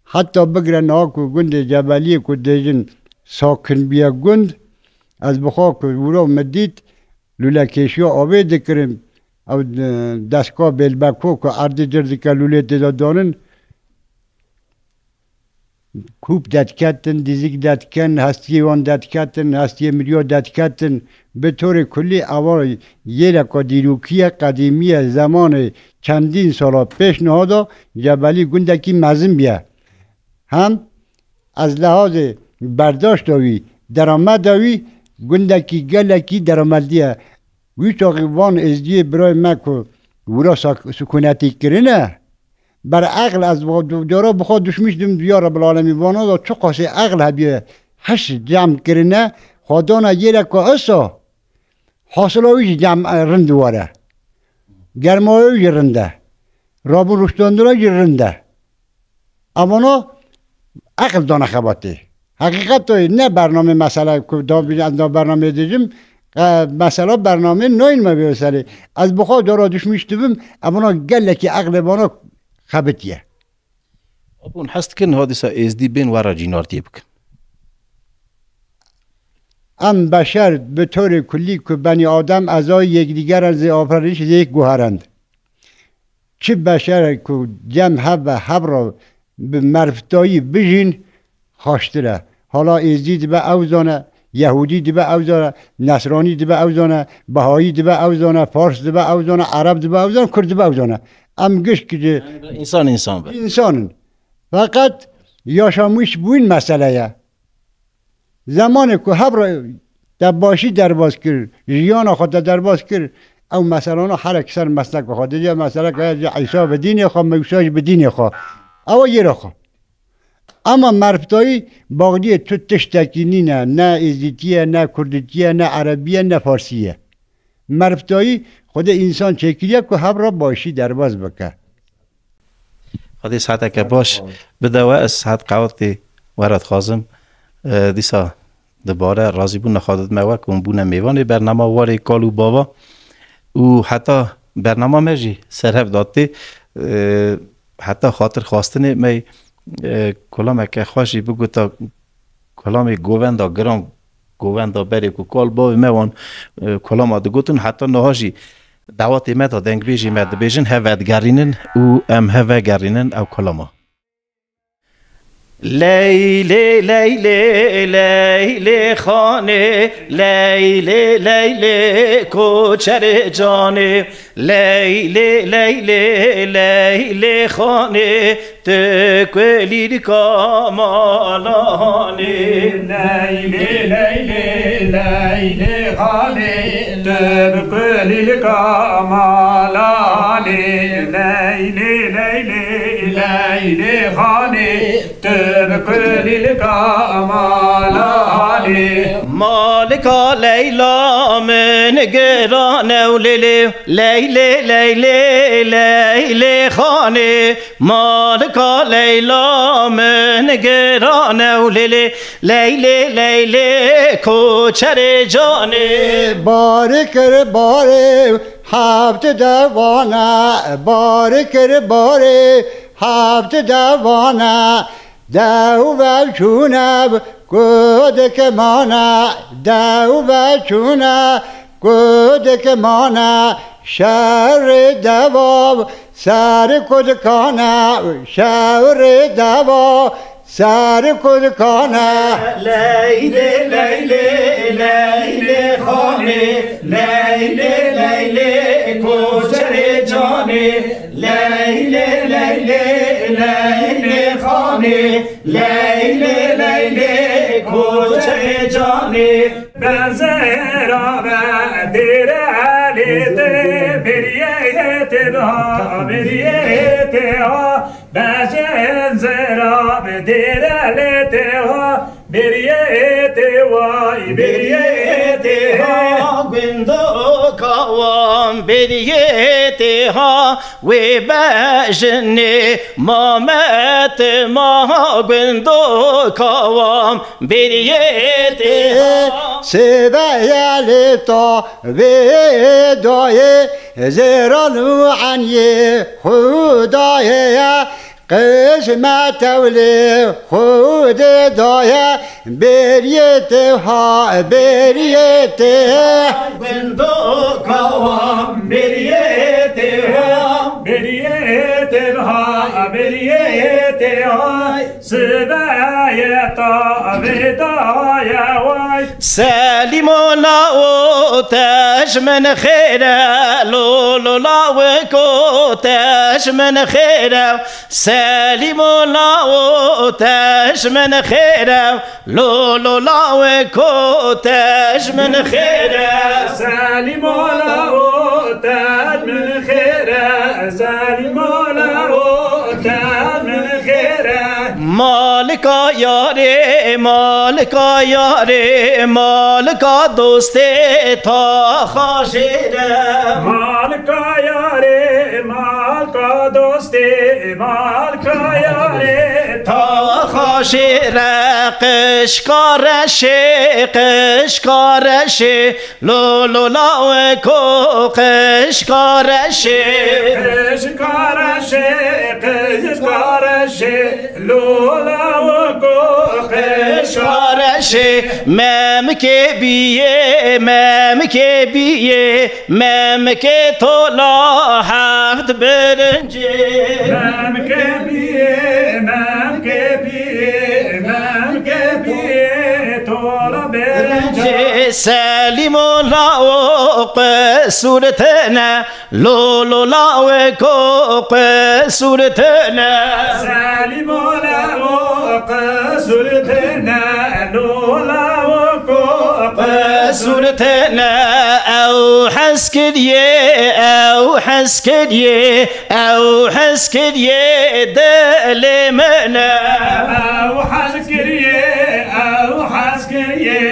Heta bigire niha ku gundê Cebeliyê ku dêjin sakin bûye gund, ez bi xwe ku wiro min dît, lûlekêşiya avê dikirin, ew, e, destga bêlbeko ku erdê cir dike lûlê tê de danin, kûp dediketin, dîzik dedikin, hestiyê wan dediketin, hestiyê miriya dediketin. Bi torê kulî ewa yêleka dîrokî ye, qedîmî ye, zemanê çendîn sala pêş niha de Cebelî gundekî mezin bûye. Hem ez lehazê berdaşta wî, derameda wî gundekî gelekî deramedlî ye. Wî çaxî van êzdiyê birayê me ku wira sak-, sukunetî kirine, ber eql ez va-, du-, cara bi xwe duşmîş dim, ya Rebbil Alemîn, vana da çi qasê eql hebiye, hiş cem kirine, xwe dana yê re ku esa, hasila wî jî cem, e, rind were. Germaya wî jî rind e. Rabûn rûştandina jî rind e. Evana eqil dane xebatê. Heqîqet o ne bername mesele ku da bîne ez da bername dêjim, E, mesela bernameyên nayên me vê serê. Ez bi xwe dora düşmüş dibim, em buna gelekî eqlê bana xebitiye. Apûn hez dikin niha dîsa êzdî bên we re cînartiyê bikin. Em beşer bi torê kullî ku benî adem ezayî yekdîgeran zê afirînîş zê yek guherand. Çi beşer ku cem hev ve hev re bi merfitayî bijîn, xweştir e. Hala êzdî dibe ew zane, yehûdî dibe ew zane, nesranî dibe ew zane, behayî dibe ew zane, fars dibe ew zane, ereb dibe ew zane, kurd dibe ew zane. Em gişt ki Yani, însan însan be. Însan in. Feqet yaşamış bûn mesele ye. Zemanê ku hev re te başî derbas kir, jiyana xwe te derbas kir, ew meselana herek ser mesleka xwe. Didê meseleka ya jî Îsa bi dînê xwe, Mewsa jî bi dînê xwe. Ew yê re xwe. Ama merfitayî baxdiyê tu tiştekî nîne, ne êzîtiye, ne kurdîtiye, ne erebiye, ne farsiye. Merfitayî Xwedê însan çêkiriye ku hev re başî derbas bike. Xwedê saeteke baş bide we, ez saet qewetê we re dixwazim. E, dîsa dibare razîbûna xwe didime we ku hûn bûne mêvanê bernama Warê Kal û Bava û heta bernama me jî serhev datê. E, heta xatir xwastinê me, e, kulameke xwe jî bigota, kulamê govenda giran, govenda berê ku kal bavê me wan, e, kulama digotin, heta niha jî dawetê me de dengbêjê me dibêjin, hev vedigerînin û em hev vegerînin ew kulama. Leylê, leylê, leylê xanê, leylê, leylê koçerê canê, leylê, leylê, leylê xanê, tu kulîlka malanê. Leylê, leylê, leylê xanê, tu kulîlka malanê. Leylê, leylê, leylê xanê, tu bi kulîlka malanê. Malika Leyla min giran ew lêlê, leylê, leylê, leylê xanê. Malika Leyla min giran ew lêlê, leylê, leylê koçerê canê. Barê kir barê heft devana, barê kir barê heft devana. Dew ve çûne, ku dikimane, dew ve çûne, ku dikimane, şerê devav ser kudkane, şerê devav ser kudkane. Leylê, leylê, leylê xanê, leylê, leylê koçerê canê, leylê, leylê, leylê xanê. Leylê, leylê, koçerê canê. Benzera ve dêre lê te, beriyê te ha, beriyê te ha. Benzera ve dêre lê te ha, beriyê te vay, beriyê te ha. Gundoka wan beriyê te ha. Wê bejinê Mamet ma gundoka wan beriyê tê. Sêveye lê ta vê dayê, zêran û eniyê Xwedayê ye. Qismet ew lê Xwedê daye, beriyê tê ha, beriyê tê. Gundoka wan beriyê tê ha, beriyê tê ha, beriyê tê ha. Sibeye ta vê daye way. Selîmo lawo te ji min xêr e, lo lo lawo te ji min xêr e. Selîmo lawo te ji min xêr e, lo lo lawo te ji min xêr e. Selîmo lawo te ji min xêr e, Selîmo lawo te ji min xêr e. Malika yarê, malika yarê, malika dostê ta xajêr e. Malika yarê, malika Dostê mal kayarê ta xaşê re qişka reşê, qişka reşê, lo lo lawe ko qişka reşê. Qişka reşê, qişka reşê, lo lawe ko qişka reşê. Memkê biyê, memkê biyê, Memkê tola heft birincê. Memkê biyê, memkê biyê, memkê biyê, tola birincê. Selîmo lawo qisûr tine, lo lo lawe ko qisûr tine. Selîmo lawo qisûr tine, lo lawo ko qisûr tine. Ew hez kiriye, ew hez kiriye, ew hez kiriye dilê min e. Ew hez kiriye, ew hez kiriye,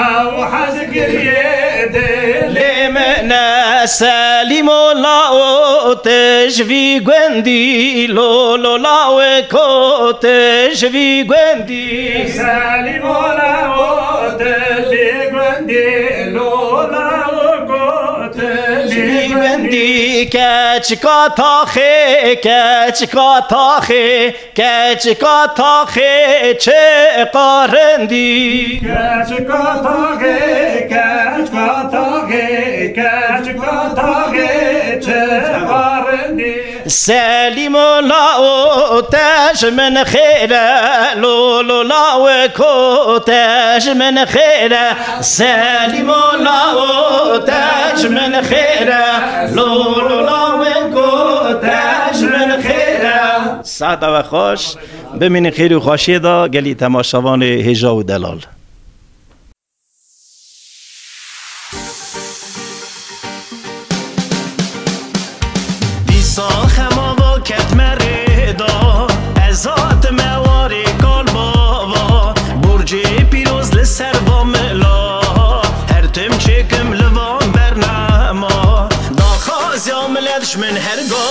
ew hez kiriye dilê min e. Selîmo lawo tu ji vî gundî, lo lo lawe ko tu ji vî gundî. Selîmo lawo tu ji vî gundî, lo lawo ko tu ji vî gundî. Keçika taxê, keçika taxê, keçika taxê çi qarindî. Keçika taxê, keçika taxê, keçika taxê çi qarindî. Selîmo lawo te ji min xêr e, lo lo lawe ko te ji min xêr e. Selîmo lawo te ji min xêr e, lo lo lawe ko te ji min xêr e. Saeta we xweş, bimînin xêr û xweşiyê de gelî temaşevanê hêja û delal. Dîsa xema va ketme rê da, ez hatime warê kal bava. Borcê pîroz li ser va mila, her tim çêkim li van bernema. Daxwaziya milet ji min her ga